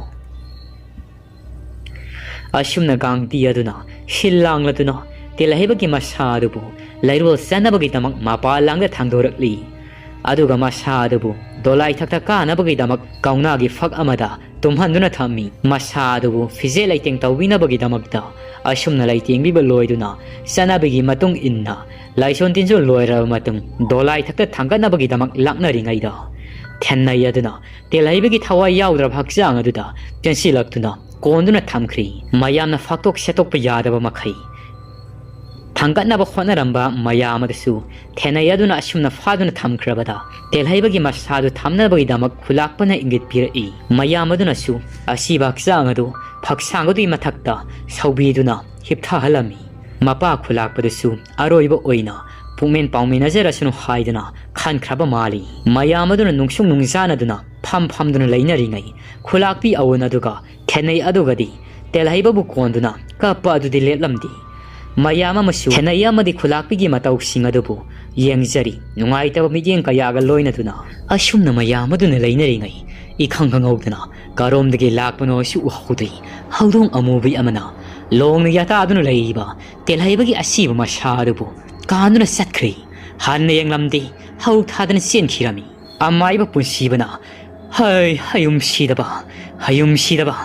ꯑꯁꯨꯝꯅ ꯒꯥꯡꯇꯤ ꯑꯗꯨꯅ ꯁꯤꯜ ꯂꯥꯡꯂꯗꯨꯅ ꯇꯦꯜꯍꯩꯕꯒꯤ ꯃꯁꯥ ꯑꯗꯨꯕꯨ ꯂꯩꯔꯣꯜ ꯆꯟꯅꯕꯒꯤꯗꯃꯛ ꯃꯄꯥꯟ ꯂꯥꯡꯗ ꯊꯥꯡꯗꯣꯔꯛꯂꯤ꯫ ꯑꯗꯨꯒ ꯃꯁꯥ ꯑꯗꯨꯕꯨ ꯗꯣꯂꯥꯏ ꯊꯛꯇ ꯀꯥꯅꯕꯒꯤꯗꯃꯛ ꯀꯧꯅꯥꯒꯤ ꯐꯛ ꯑꯃꯗ ꯇꯨꯝꯍꯟꯗꯨꯅ ꯊꯝꯃꯤ꯫ ꯃꯁꯥ ꯑꯗꯨꯕꯨ ꯐꯤꯖꯦꯠ ꯂꯩꯇꯦꯡ ꯇꯧꯕꯤꯅꯕꯒꯤꯗꯃꯛꯇ ꯑꯁꯨꯝꯅ ꯂꯩꯇꯦꯡꯕꯤꯕ ꯂꯣꯏꯗꯨꯅ ꯆꯠꯅꯕꯤꯒꯤ ꯃꯇꯨꯡ ꯏꯟꯅ ꯂꯥꯏꯁꯣꯟ ꯇꯤꯟꯖꯣꯜ ꯂꯣꯏꯔꯕ ꯃꯇꯨꯡ ꯗꯣꯂꯥꯏ ꯊꯛꯇ ꯊꯥꯡꯒꯠꯅꯕꯒꯤꯗꯃꯛ ꯂꯥꯛꯅꯔꯤꯉꯩꯗ ꯊꯦꯟꯅꯩ ꯑꯗꯨꯅ ꯇꯦꯜꯍꯩꯕꯒꯤ ꯊꯋꯥꯏ ꯌꯥꯎꯗ꯭ꯔꯕ ꯍꯛꯆꯥꯡ ꯑꯗꯨꯗ ꯆꯦꯟꯁꯤꯜꯂꯛꯇꯨꯅ ꯀꯣꯟꯗꯨꯅ ꯊꯝꯈ꯭ꯔꯤ꯫ ꯃꯌꯥꯝꯅ ꯐꯥꯛꯇꯣꯛ ꯁꯦꯠꯇꯣꯛꯄ ꯌꯥꯗꯕ ꯃꯈꯩ ꯊꯥꯡꯒꯠꯅꯕ ꯍꯣꯠꯅꯔꯝꯕ ꯃꯌꯥꯝ ꯑꯗꯨꯁꯨ ꯊꯦꯟꯅꯩ ꯑꯗꯨꯅ ꯑꯁꯨꯝꯅ ꯐꯥꯗꯨꯅ ꯊꯝꯈ꯭ꯔꯕꯗ ꯇꯦꯜꯍꯩꯕꯒꯤ ꯃꯁꯥꯗꯨ ꯊꯝꯅꯕꯒꯤꯗꯃꯛ ꯈꯨꯂꯥꯛꯄꯅ ꯏꯪꯒꯤꯠ ꯄꯤꯔꯛꯏ꯫ ꯃꯌꯥꯝ ꯑꯗꯨꯅꯁꯨ ꯑꯁꯤꯕ ꯍꯛꯆꯥꯡ ꯑꯗꯨ ꯐꯛꯁꯥꯡ ꯑꯗꯨꯒꯤ ꯃꯊꯛꯇ ꯁꯧꯕꯤꯗꯨꯅ ꯍꯤꯞꯊꯍꯜꯂꯝꯃꯤ꯫ ꯃꯄꯥ ꯈꯨꯂꯥꯛꯄꯗꯨꯁꯨ ꯑꯔꯣꯏꯕ ꯑꯣꯏꯅ ꯄꯨꯛꯃꯦꯟ ꯄꯥꯎꯃꯤꯟꯅꯖꯔꯁꯅꯨ ꯍꯥꯏꯗꯨꯅ ꯈꯟꯈ꯭ꯔꯕ ꯃꯥꯜꯂꯤ꯫ ꯃꯌꯥꯝ ꯑꯗꯨꯅ ꯅꯨꯡꯁꯨꯛ ꯅꯨꯡꯖꯥꯅꯗꯨꯅ ꯐꯝ ꯐꯝꯗꯨꯅ ꯂꯩꯅꯔꯤꯉꯩ ꯈꯨꯂꯥꯛꯄꯤ ꯑꯋꯨꯟ ꯑꯗꯨꯒ ꯊꯦꯟꯅꯩ ꯑꯗꯨꯒꯗꯤ ꯇꯦꯜꯍꯩꯕꯕꯨ ꯀꯣꯟꯗꯨꯅ ꯀꯞꯄ ꯑꯗꯨꯗꯤ ꯂꯦꯞꯂꯝꯗꯦ꯫ ꯃꯌꯥꯝ ꯑꯃꯁꯨ ꯊꯦꯟꯅꯩ ꯑꯃꯗꯤ ꯈꯨꯂꯥꯛꯄꯤꯒꯤ ꯃꯇꯧꯁꯤꯡ ꯑꯗꯨꯕꯨ ꯌꯦꯡꯖꯔꯤ꯫ ꯅꯨꯡꯉꯥꯏꯇꯕ ꯃꯤꯠꯌꯦꯡ ꯀꯌꯥꯒ ꯂꯣꯏꯅꯗꯨꯅ ꯑꯁꯨꯝꯅ ꯃꯌꯥꯝ ꯑꯗꯨꯅ ꯂꯩꯅꯔꯤꯉꯩ ꯏꯈꯪ ꯈꯪꯍꯧꯗꯅ ꯀꯔꯣꯝꯗꯒꯤ ꯂꯥꯛꯄꯅꯣꯁꯨ ꯎꯍꯧꯗꯦ꯫ ꯍꯧꯗꯣꯡ ꯑꯃꯨꯕꯤ ꯑꯃꯅ ꯂꯣꯡꯅ ꯌꯥꯇꯥꯗꯨꯅ ꯂꯩꯔꯤꯕ ꯇꯦꯜꯍꯩꯕꯒꯤ ꯑꯁꯤꯕ ꯃꯁꯥ ꯑꯗꯨꯕꯨ ꯀꯥꯟꯗꯨꯅ ꯆꯠꯈ꯭ꯔꯦ꯫ ꯍꯟꯅ ꯌꯦꯡꯂꯝꯗꯦ, ꯍꯧ ꯊꯥꯗꯅ ꯆꯦꯟꯈꯤꯔꯝꯃꯤ꯫ ꯑꯃꯥꯏꯕ ꯄꯨꯟꯁꯤꯕꯅ, "ꯍꯩ, ꯍꯌꯨꯝ ꯁꯤꯗꯕ, ꯍꯌꯨꯝ ꯁꯤꯗꯕ,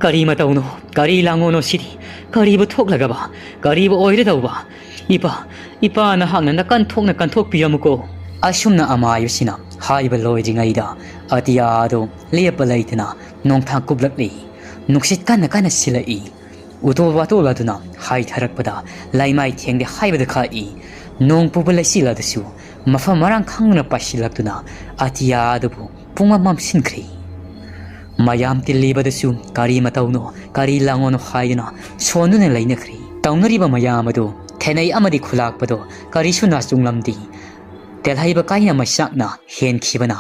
ꯀꯔꯤ ꯃꯇꯧꯅꯣ, ꯀꯔꯤ ꯂꯥꯡꯉꯣꯅꯣ ꯁꯤꯗꯤ? ꯀꯔꯤꯕꯨ ꯊꯣꯛꯂꯒꯕ, ꯀꯔꯤꯕꯨ ꯑꯣꯏꯔꯗꯧꯕ? ꯏꯄꯥ, ꯏꯄꯥ ꯅꯍꯥꯛꯅ ꯅꯀꯟ ꯊꯣꯛꯅ ꯀꯟꯊꯣꯛꯄꯤꯔꯝꯃꯨꯀꯣ!" ꯑꯁꯨꯝꯅ ꯑꯃꯥꯏꯕꯁꯤꯅ ꯍꯥꯏꯕ ꯂꯣꯏꯗ꯭ꯔꯤꯉꯩꯗ ꯑꯇꯤꯌꯥ ꯑꯗꯨ ꯂꯦꯞꯄ ꯂꯩꯇꯅ ꯅꯣꯡꯊꯥꯛ ꯀꯨꯞꯂꯛꯂꯤ꯫ ꯅꯨꯡꯁꯤꯠ ꯀꯟꯅ ꯀꯟꯅ ꯁꯤꯜꯂꯛꯏ꯫ ꯎꯇꯣꯜ ꯋꯥꯇꯣꯜ ꯑꯗꯨꯅ ꯍꯥꯏꯊꯔꯛꯄꯗ ꯂꯩꯃꯥꯏ ꯊꯦꯡꯗꯦ ꯍꯥꯏꯕꯗ ꯈꯥꯛꯏ꯫ ꯅꯣꯡ ꯄꯨꯕ ꯂꯩꯆꯤꯜ ꯑꯗꯨꯁꯨ ꯃꯐꯝ ꯃꯔꯥꯡ ꯈꯪꯗꯅ ꯄꯥꯏꯁꯤꯜꯂꯛꯇꯨꯅ ꯑꯇꯤꯌꯥ ꯑꯗꯨꯕꯨ ꯄꯨꯡꯃꯝ ꯃꯝꯁꯤꯟꯈ꯭ꯔꯦ꯫ ꯃꯌꯥꯝ ꯇꯤꯜꯂꯤꯕꯗꯨꯁꯨ ꯀꯔꯤ ꯃꯇꯧꯅꯣ, ꯀꯔꯤ ꯂꯥꯡꯉꯣꯅꯣ ꯍꯥꯏꯗꯨꯅ ꯁꯣꯟꯗꯨꯅ ꯂꯩꯅꯈ꯭ꯔꯦ꯫ ꯇꯧꯅꯔꯤꯕ ꯃꯌꯥꯝ ꯑꯗꯨ ꯊꯦꯅꯩ ꯑꯃꯗꯤ ꯈꯨꯂꯥꯛꯄꯗꯣ ꯀꯔꯤꯁꯨ ꯅꯥꯆꯨꯡꯂꯝꯗꯦ꯫ ꯇꯦꯜꯍꯩꯕ ꯀꯥꯏꯅ ꯃꯩꯆꯥꯛꯅ ꯍꯦꯟꯈꯤꯕꯅ꯫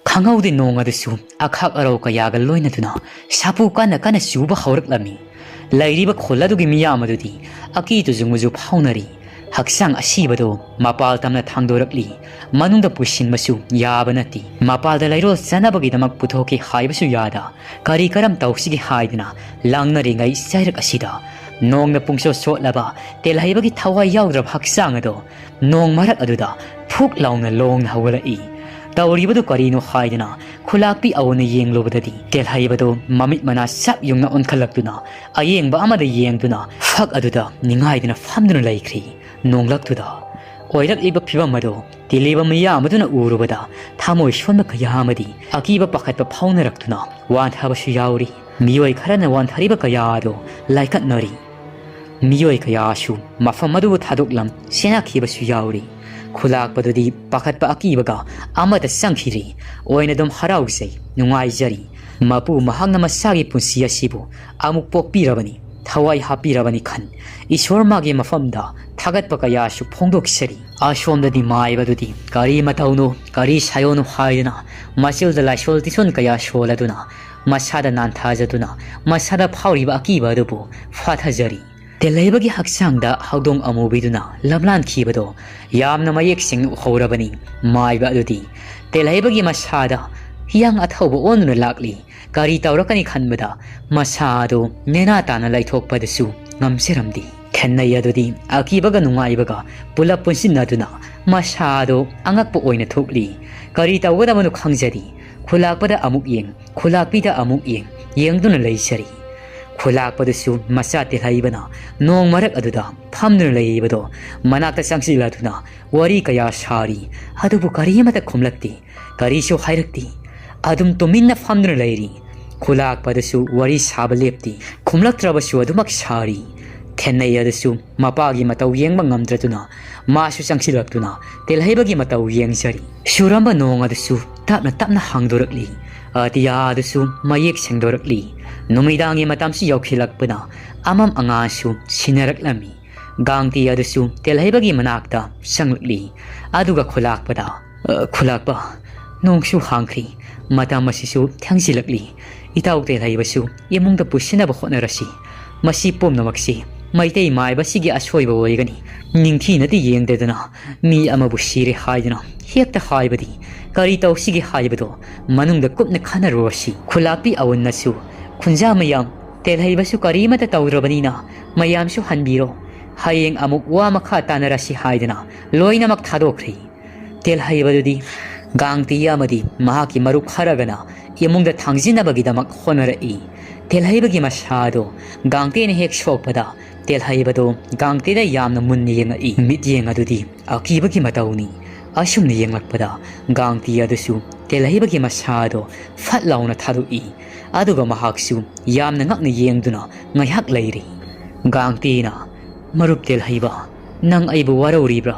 ꯈꯪꯍꯧꯗꯦ ꯅꯣꯡ ꯑꯗꯨꯁꯨ ꯑꯈꯥꯛ ꯑꯔꯧ ꯀꯌꯥꯒ ꯂꯣꯏꯅꯗꯨꯅ ꯁꯥꯐꯨ ꯀꯟꯅ ꯀꯟꯅ ꯆꯨꯕ ꯍꯧꯔꯛꯂꯝꯃꯤ꯫ ꯂꯩꯔꯤꯕ ꯈꯨꯜ ꯑꯗꯨꯒꯤ ꯃꯤꯌꯥꯝ ꯑꯗꯨꯗꯤ ꯑꯀꯤ ꯇꯨꯖꯨꯡꯕꯁꯨ ꯐꯥꯎꯅꯔꯤ꯫ ꯍꯛꯆꯥꯡ ꯑꯁꯤꯕꯗꯣ ꯃꯄꯥꯜ ꯇꯝꯅ ꯊꯥꯡꯗꯣꯔꯛꯂꯤ꯫ ꯃꯅꯨꯡꯗ ꯄꯨꯁꯤꯟꯕꯁꯨ ꯌꯥꯕ ꯅꯠꯇꯦ꯫ ꯃꯄꯥꯜꯗ ꯂꯩꯔꯣꯜ ꯆꯥꯅꯕꯒꯤꯗꯃꯛ ꯄꯨꯊꯣꯛꯀꯦ ꯍꯥꯏꯕꯁꯨ ꯌꯥꯗ, ꯀꯔꯤ ꯀꯔꯝ ꯇꯧꯁꯤꯒꯦ ꯍꯥꯏꯗꯨꯅ ꯂꯥꯡꯅꯔꯤꯉꯩ ꯆꯩꯔꯛ ꯑꯁꯤꯗ ꯅꯣꯡꯅ ꯄꯨꯡꯆꯣꯠ ꯆꯣꯠꯂꯕ ꯇꯦꯜꯍꯩꯕꯒꯤ ꯊꯋꯥꯏ ꯌꯥꯎꯗ꯭ꯔꯕ ꯍꯛꯆꯥꯡ ꯑꯗꯣ ꯅꯣꯡ ꯃꯔꯛ ꯑꯗꯨꯗ ꯐꯨꯛ ꯂꯥꯎꯅ ꯂꯣꯡꯅ ꯍꯧꯒꯠꯂꯛꯏ꯫ ꯇꯧꯔꯤꯕꯗꯨ ꯀꯔꯤꯅꯣ ꯍꯥꯏꯗꯨꯅ ꯈꯨꯂꯥꯛꯄꯤ ꯑꯎꯅ ꯌꯦꯡꯂꯨꯕꯗꯗꯤ ꯇꯦꯜꯍꯩꯕꯗꯣ ꯃꯃꯤꯠ ꯃꯅꯥ ꯆꯞ ꯌꯨꯡꯅ ꯑꯣꯟꯈꯠꯂꯛꯇꯨꯅ ꯑꯌꯦꯡꯕ ꯑꯃꯗ ꯌꯦꯡꯗꯨꯅ ꯐꯛ ꯑꯗꯨꯗ ꯅꯤꯡꯉꯥꯏꯗꯨꯅ ꯐꯝꯗꯨꯅ ꯂꯩꯈ꯭ꯔꯤ꯫ ꯅꯣꯡꯂꯛꯇꯨꯗ ꯑꯣꯏꯔꯛꯂꯤꯕ ꯐꯤꯕꯝ ꯑꯗꯨ ꯇꯤꯜꯂꯤꯕ ꯃꯤꯌꯥꯝ ꯑꯗꯨꯅ ꯎꯔꯨꯕꯗ ꯊꯃꯣꯏ ꯁꯣꯟꯕ ꯀꯌꯥ ꯑꯃꯗꯤ ꯑꯀꯤꯕ ꯄꯥꯈꯠꯄ ꯐꯥꯎꯅꯔꯛꯇꯨꯅ ꯋꯥꯟꯊꯕꯁꯨ ꯌꯥꯎꯔꯤ꯫ ꯃꯤꯑꯣꯏ ꯈꯔꯅ ꯋꯥꯟꯊꯔꯤꯕ ꯀꯌꯥ ꯑꯗꯨ ꯂꯥꯏꯀꯠꯅꯔꯤ꯫ ꯃꯤꯑꯣꯏ ꯀꯌꯥꯁꯨ ꯃꯐꯝ ꯑꯗꯨꯕꯨ ꯊꯥꯗꯣꯛꯂꯝ ꯆꯦꯟꯅꯈꯤꯕꯁꯨ ꯌꯥꯎꯔꯤ꯫ ꯈꯨꯂꯥꯛꯄꯗꯨꯗꯤ ꯄꯥꯈꯠꯄ ꯑꯀꯤꯕꯒ ꯑꯃꯠꯇ ꯆꯪꯈꯤꯗ꯭ꯔꯤ꯫ ꯑꯣꯏꯅ ꯑꯗꯨꯝ ꯍꯔꯥꯎꯖꯩ, ꯅꯨꯡꯉꯥꯏꯖꯔꯤ꯫ ꯃꯄꯨ ꯃꯍꯥꯛꯅ ꯃꯁꯥꯒꯤ ꯄꯨꯟꯁꯤ ꯑꯁꯤꯕꯨ ꯑꯃꯨꯛ ꯄꯣꯛꯄꯤꯔꯕꯅꯤ, ꯊꯋꯥꯏ ꯍꯥꯞꯄꯤꯔꯕꯅꯤ ꯈꯟ ꯏꯁꯣꯔ ꯃꯥꯒꯤ ꯃꯐꯝꯗ ꯊꯥꯒꯠꯄ ꯀꯌꯥꯁꯨ ꯐꯣꯡꯗꯣꯛꯆꯔꯤ꯫ ꯑꯁꯣꯝꯗꯗꯤ ꯃꯥꯏꯕꯗꯨꯗꯤ ꯀꯔꯤ ꯃꯇꯧꯅꯣ, ꯀꯔꯤ ꯁꯥꯏꯌꯣꯅꯣ ꯍꯥꯏꯗꯨꯅ ꯃꯆꯤꯜꯗ ꯂꯥꯏꯁꯣꯜ ꯇꯤꯁꯣꯟ ꯀꯌꯥ ꯁꯣꯜꯂꯗꯨꯅ ꯃꯁꯥꯗ ꯅꯥꯟꯊꯖꯗꯨꯅ ꯃꯁꯥꯗ ꯐꯥꯎꯔꯤꯕ ꯑꯀꯤꯕ ꯑꯗꯨꯕꯨ ꯐꯥꯊꯖꯔꯤ꯫ ꯇꯦꯜꯍꯩꯕꯒꯤ ꯍꯛꯆꯥꯡꯗ ꯍꯧꯗꯣꯡ ꯑꯃꯨꯕꯤꯗꯨꯅ ꯂꯝꯂꯥꯟꯈꯤꯕꯗꯣ ꯌꯥꯝꯅ ꯃꯌꯦꯛ ꯁꯦꯡꯅ ꯎꯍꯧꯔꯕꯅꯤ꯫ ꯃꯥꯏꯕ ꯑꯗꯨꯗꯤ ꯇꯦꯜꯍꯩꯕꯒꯤ ꯃꯁꯥꯗ ꯍꯤꯌꯥꯡ ꯑꯊꯧꯕ ꯑꯣꯟꯗꯨꯅ ꯂꯥꯛꯂꯤ꯫ ꯀꯔꯤ ꯇꯧꯔꯛꯀꯅꯤ ꯈꯟꯕꯗ ꯃꯁꯥ ꯑꯗꯨ ꯅꯦꯅꯥ ꯇꯥꯅ ꯂꯩꯊꯣꯛꯄꯗꯁꯨ ꯉꯝꯖꯔꯝꯗꯦ꯫ ꯈꯦꯟꯅꯩ ꯑꯗꯨꯗꯤ ꯑꯀꯤꯕꯒ ꯅꯨꯡꯉꯥꯏꯕꯒ ꯄꯨꯂꯞ ꯄꯨꯟꯁꯤꯟꯅꯗꯨꯅ ꯃꯁꯥ ꯑꯗꯨ ꯑꯉꯛꯄ ꯑꯣꯏꯅ ꯊꯣꯛꯂꯤ꯫ ꯀꯔꯤ ꯇꯧꯒꯗꯕꯅꯣ ꯈꯪꯖꯗꯦ꯫ ꯈꯨꯂꯥꯛꯄꯗ ꯑꯃꯨꯛ ꯌꯦꯡ, ꯈꯨꯂꯥꯛꯄꯤꯗ ꯑꯃꯨꯛ ꯌꯦꯡ, ꯌꯦꯡꯗꯨꯅ ꯂꯩꯖꯔꯤ꯫ ꯈꯨꯂꯥꯛꯄꯗꯨꯁꯨ ꯃꯆꯥ ꯇꯦꯜꯍꯩꯕꯅ ꯅꯣꯡ ꯃꯔꯛ ꯑꯗꯨꯗ ꯐꯝꯗꯨꯅ ꯂꯩꯔꯤꯕꯗꯣ ꯃꯅꯥꯛꯇ ꯆꯪꯁꯤꯜꯂꯗꯨꯅ ꯋꯥꯔꯤ ꯀꯌꯥ ꯁꯥꯔꯤ꯫ ꯑꯗꯨꯕꯨ ꯀꯔꯤ ꯑꯃꯠꯇ ꯈꯨꯝꯂꯛꯇꯦ, ꯀꯔꯤꯁꯨ ꯍꯥꯏꯔꯛꯇꯦ꯫ ꯑꯗꯨꯝ ꯇꯨꯃꯤꯟꯅ ꯐꯝꯗꯨꯅ ꯂꯩꯔꯤ꯫ ꯈꯨꯂꯥꯛꯄꯗꯁꯨ ꯋꯥꯔꯤ ꯁꯥꯕ ꯂꯦꯞꯇꯦ꯫ ꯈꯨꯝꯂꯛꯇ꯭ꯔꯕꯁꯨ ꯑꯗꯨꯃꯛ ꯁꯥꯔꯤ꯫ ꯈꯦꯟꯅꯩ ꯑꯗꯨꯁꯨ ꯃꯄꯥꯒꯤ ꯃꯇꯧ ꯌꯦꯡꯕ ꯉꯝꯗ꯭ꯔꯗꯨꯅ ꯃꯥꯁꯨ ꯆꯪꯁꯤꯜꯂꯛꯇꯨꯅ ꯇꯦꯜꯍꯩꯕꯒꯤ ꯃꯇꯧ ꯌꯦꯡꯖꯔꯤ꯫ ꯆꯨꯔꯝꯕ ꯅꯣꯡ ꯑꯗꯨꯁꯨ ꯇꯞꯅ ꯇꯞꯅ ꯍꯥꯡꯗꯣꯔꯛꯂꯤ꯫ ꯑꯇꯤꯌꯥ ꯑꯗꯨꯁꯨ ꯃꯌꯦꯛ ꯁꯦꯡꯗꯣꯔꯛꯂꯤ꯫ ꯅꯨꯃꯤꯗꯥꯡꯒꯤ ꯃꯇꯝꯁꯨ ꯌꯧꯈꯤꯜꯂꯛꯄꯅ ꯑꯃꯝ ꯑꯉꯥꯟꯁꯨ ꯁꯤꯟꯅꯔꯛꯂꯝꯃꯤ꯫ ꯒꯥꯡꯇꯤ ꯑꯗꯨꯁꯨ ꯇꯦꯜꯍꯩꯕꯒꯤ ꯃꯅꯥꯛꯇ ꯆꯪꯂꯛꯂꯤ꯫ ꯑꯗꯨꯒ ꯈꯨꯂꯥꯛꯄꯗ, "ꯑ, ꯈꯨꯂꯥꯛꯄ, ꯅꯣꯡꯁꯨ ꯍꯥꯡꯈ꯭ꯔꯤ, ꯃꯇꯝ ꯑꯁꯤꯁꯨ ꯊꯦꯡꯖꯤꯜꯂꯛꯂꯤ꯫ ꯏꯇꯥꯎ ꯇꯦꯜꯍꯩꯕꯁꯨ ꯏꯃꯨꯡꯗ ꯄꯨꯁꯤꯟꯅꯕ ꯍꯣꯠꯅꯔꯁꯤ꯫ ꯃꯁꯤ ꯄꯨꯝꯅꯃꯛꯁꯤ ꯃꯩꯇꯩ ꯃꯥꯏꯕꯁꯤꯒꯤ ꯑꯁꯣꯏꯕ ꯑꯣꯏꯒꯅꯤ꯫ ꯅꯤꯡꯊꯤꯅꯗꯤ ꯌꯦꯡꯗꯗꯅ ꯃꯤ ꯑꯃꯕꯨ ꯁꯤꯔꯦ ꯍꯥꯏꯗꯨꯅ ꯍꯦꯛꯇ ꯍꯥꯏꯕꯗꯤ ꯀꯔꯤ ꯇꯧꯁꯤꯒꯦ ꯍꯥꯏꯕꯗꯣ ꯃꯅꯨꯡꯗ ꯀꯨꯞꯅ ꯈꯟꯅꯔꯨꯔꯁꯤ꯫" ꯈꯨꯂꯥꯛꯄꯤ ꯑꯋꯨꯟꯅꯁꯨ, "ꯈꯨꯟꯖꯥ ꯃꯌꯥꯝ, ꯇꯦꯜꯍꯩꯕꯁꯨ ꯀꯔꯤꯃꯠꯇ ꯇꯧꯗ꯭ꯔꯕꯅꯤꯅ ꯃꯌꯥꯝꯁꯨ ꯍꯟꯕꯤꯔꯣ꯫ ꯍꯌꯦꯡ ꯑꯃꯨꯛ ꯋꯥ ꯃꯈꯥ ꯇꯥꯅꯔꯁꯤ" ꯍꯥꯏꯗꯨꯅ ꯂꯣꯏꯅꯃꯛ ꯊꯥꯗꯣꯛꯈ꯭ꯔꯦ꯫ ꯇꯦꯜꯍꯩꯕꯗꯨꯗꯤ ꯒꯥꯡꯇꯤ ꯑꯃꯗꯤ ꯃꯍꯥꯛꯀꯤ ꯃꯔꯨꯞ ꯈꯔꯒꯅ ꯏꯃꯨꯡꯗ ꯊꯥꯡꯖꯤꯟꯅꯕꯒꯤꯗꯃꯛ ꯍꯣꯠꯅꯔꯛꯏ꯫ ꯇꯦꯜꯍꯩꯕꯒꯤ ꯃꯁꯥꯗꯣ ꯒꯥꯡꯇꯤꯅ ꯍꯦꯛ ꯁꯣꯛꯄꯗ, ꯇꯦꯜꯍꯩꯕꯗꯣ ꯒꯥꯡꯇꯤꯗ ꯌꯥꯝꯅ ꯃꯨꯟꯅ ꯌꯦꯡꯉꯛꯏ꯫ ꯃꯤꯠꯌꯦꯡ ꯑꯗꯨꯗꯤ ꯑꯀꯤꯕꯒꯤ ꯃꯇꯧꯅꯤ꯫ ꯑꯁꯨꯝꯅ ꯌꯦꯡꯂꯛꯄꯗ ꯒꯥꯡꯇꯤ ꯑꯗꯨꯁꯨ ꯇꯦꯜꯍꯩꯕꯒꯤ ꯃꯁꯥꯗꯣ ꯐꯠ ꯂꯥꯎꯅ ꯊꯥꯗꯣꯛꯏ꯫ ꯑꯗꯨꯒ ꯃꯍꯥꯛꯁꯨ ꯌꯥꯝꯅ ꯉꯛꯅ ꯌꯦꯡꯗꯨꯅ ꯉꯥꯏꯍꯥꯛ ꯂꯩꯔꯤ꯫ ꯒꯥꯡꯇꯤꯅ, "ꯃꯔꯨꯞ ꯇꯦꯜꯍꯩꯕ, ꯅꯪ ꯑꯩꯕꯨ ꯋꯥꯔꯧꯔꯤꯕ꯭ꯔꯥ?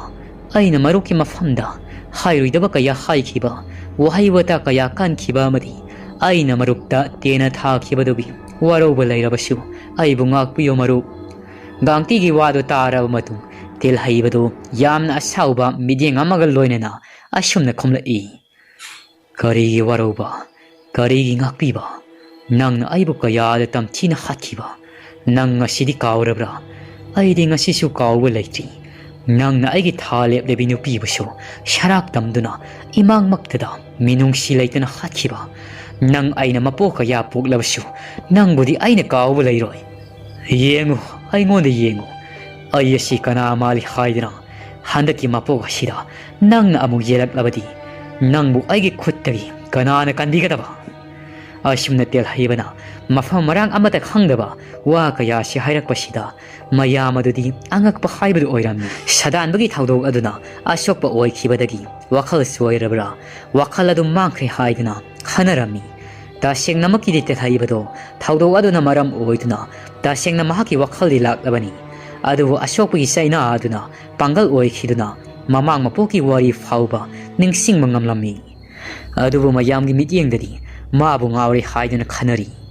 ꯑꯩꯅ ꯃꯔꯨꯞꯀꯤ ꯃꯐꯝꯗ ꯍꯥꯏꯔꯣꯏꯗꯕ ꯀꯌꯥ ꯍꯥꯏꯈꯤꯕ, ꯋꯥꯍꯩ ꯋꯥꯇꯥ ꯀꯌꯥ ꯀꯟꯈꯤꯕ ꯑꯃꯗꯤ ꯑꯩꯅ ꯃꯔꯨꯞꯇ ꯇꯦꯟꯅ ꯊꯥꯈꯤꯕꯗꯨꯒꯤ ꯋꯥꯔꯧꯕ ꯂꯩꯔꯕꯁꯨ ꯑꯩꯕꯨ ꯉꯥꯛꯄꯤꯌꯨ ꯃꯔꯨꯞ꯫" ꯒꯥꯡꯇꯤꯒꯤ ꯋꯥꯗꯨ ꯇꯥꯔꯕ ꯃꯇꯨꯡ ꯇꯦꯜꯍꯩꯕꯗꯨ ꯌꯥꯝꯅ ꯑꯁꯥꯎꯕ ꯃꯤꯠꯌꯦꯡ ꯑꯃꯒ ꯂꯣꯏꯅꯅ ꯑꯁꯨꯝꯅ ꯈꯨꯝꯂꯛꯏ, "ꯀꯔꯤꯒꯤ ꯋꯥꯔꯧꯕ? ꯀꯔꯤꯒꯤ ꯉꯥꯛꯄꯤꯕ? ꯅꯪꯅ ꯑꯩꯕꯨ ꯀꯌꯥꯗ ꯇꯝꯊꯤꯅ ꯍꯥꯠꯈꯤꯕ, ꯅꯪ ꯉꯁꯤꯗꯤ ꯀꯥꯎꯔꯕ꯭ꯔꯥ? ꯑꯩꯗꯤ ꯉꯁꯤꯁꯨ ꯀꯥꯎꯕ ꯂꯩꯇ꯭ꯔꯤ꯫ ꯅꯪꯅ ꯑꯩꯒꯤ ꯊꯥ ꯂꯦꯞꯂꯕꯤ ꯅꯨꯄꯤꯕꯨꯁꯨ ꯁꯔꯥꯛ ꯇꯝꯗꯨꯅ ꯏꯃꯥꯡꯃꯛꯇꯗ ꯃꯤꯅꯨꯡꯁꯤ ꯂꯩꯇꯅ ꯍꯥꯠꯈꯤꯕ꯫ ꯅꯪ ꯑꯩꯅ ꯃꯄꯣꯛ ꯀꯌꯥ ꯄꯣꯛꯂꯕꯁꯨ ꯅꯪꯕꯨꯗꯤ ꯑꯩꯅ ꯀꯥꯎꯕ ꯂꯩꯔꯣꯏ꯫ ꯌꯦꯡꯉꯨ, ꯑꯩꯉꯣꯟꯗ ꯌꯦꯡꯉꯨ꯫ ꯑꯩ ꯑꯁꯤ ꯀꯅꯥ ꯃꯥꯜꯂꯤ ꯍꯥꯏꯗꯅ ꯍꯟꯗꯛꯀꯤ ꯃꯄꯣꯛ ꯑꯁꯤꯗ ꯅꯪꯅ ꯑꯃꯨꯛ ꯌꯦꯜꯂꯛꯂꯕꯗꯤ ꯅꯪꯕꯨ ꯑꯩꯒꯤ ꯈꯨꯠꯇꯒꯤ ꯀꯅꯥꯅ ꯀꯟꯕꯤꯒꯗꯕ?" ꯑꯁꯨꯝꯅ ꯇꯦꯜꯍꯩꯕꯅ ꯃꯐꯝ ꯃꯔꯥꯡ ꯑꯃꯠꯇ ꯈꯪꯗꯕ ꯋꯥ ꯀꯌꯥꯁꯤ ꯍꯥꯏꯔꯛꯄꯁꯤꯗ ꯃꯌꯥꯝ ꯑꯗꯨꯗꯤ ꯑꯉꯛꯄ ꯍꯥꯏꯕꯗꯨ ꯑꯣꯏꯔꯝꯃꯤ꯫ ꯁꯥꯗꯥꯟꯕꯒꯤ ꯊꯧꯗꯣꯛ ꯑꯗꯨꯅ ꯑꯁꯣꯛꯄ ꯑꯣꯏꯈꯤꯕꯗꯒꯤ ꯋꯥꯈꯜ ꯁꯣꯏꯔꯕ꯭ꯔꯥ, ꯋꯥꯈꯜ ꯑꯗꯨ ꯃꯥꯡꯈ꯭ꯔꯦ ꯍꯥꯏꯗꯨꯅ ꯈꯟꯅꯔꯝꯃꯤ꯫ ꯇꯁꯦꯡꯅꯃꯛꯀꯤꯗꯤ ꯇꯦꯜꯍꯩꯕꯗꯣ ꯊꯧꯗꯣꯛ ꯑꯗꯨꯅ ꯃꯔꯝ ꯑꯣꯏꯗꯨꯅ ꯇꯁꯦꯡꯅ ꯃꯍꯥꯛꯀꯤ ꯋꯥꯈꯜꯗꯤ ꯂꯥꯛꯂꯕꯅꯤ꯫ ꯑꯗꯨꯕꯨ ꯑꯁꯣꯛꯄꯒꯤ ꯆꯩꯅꯥ ꯑꯗꯨꯅ ꯄꯥꯡꯒꯜ ꯑꯣꯏꯈꯤꯗꯨꯅ ꯃꯃꯥꯡ ꯃꯄꯣꯛꯀꯤ ꯋꯥꯔꯤ ꯐꯥꯎꯕ ꯅꯤꯡꯁꯤꯡꯕ ꯉꯝꯂꯝꯃꯤ꯫ ꯑꯗꯨꯕꯨ ꯃꯌꯥꯝꯒꯤ ꯃꯤꯠꯌꯦꯡꯗꯗꯤ ꯃꯥꯕꯨ ꯉꯥꯎꯔꯦ ꯍꯥꯏꯗꯨꯅ ꯈꯟꯅꯔꯤ꯫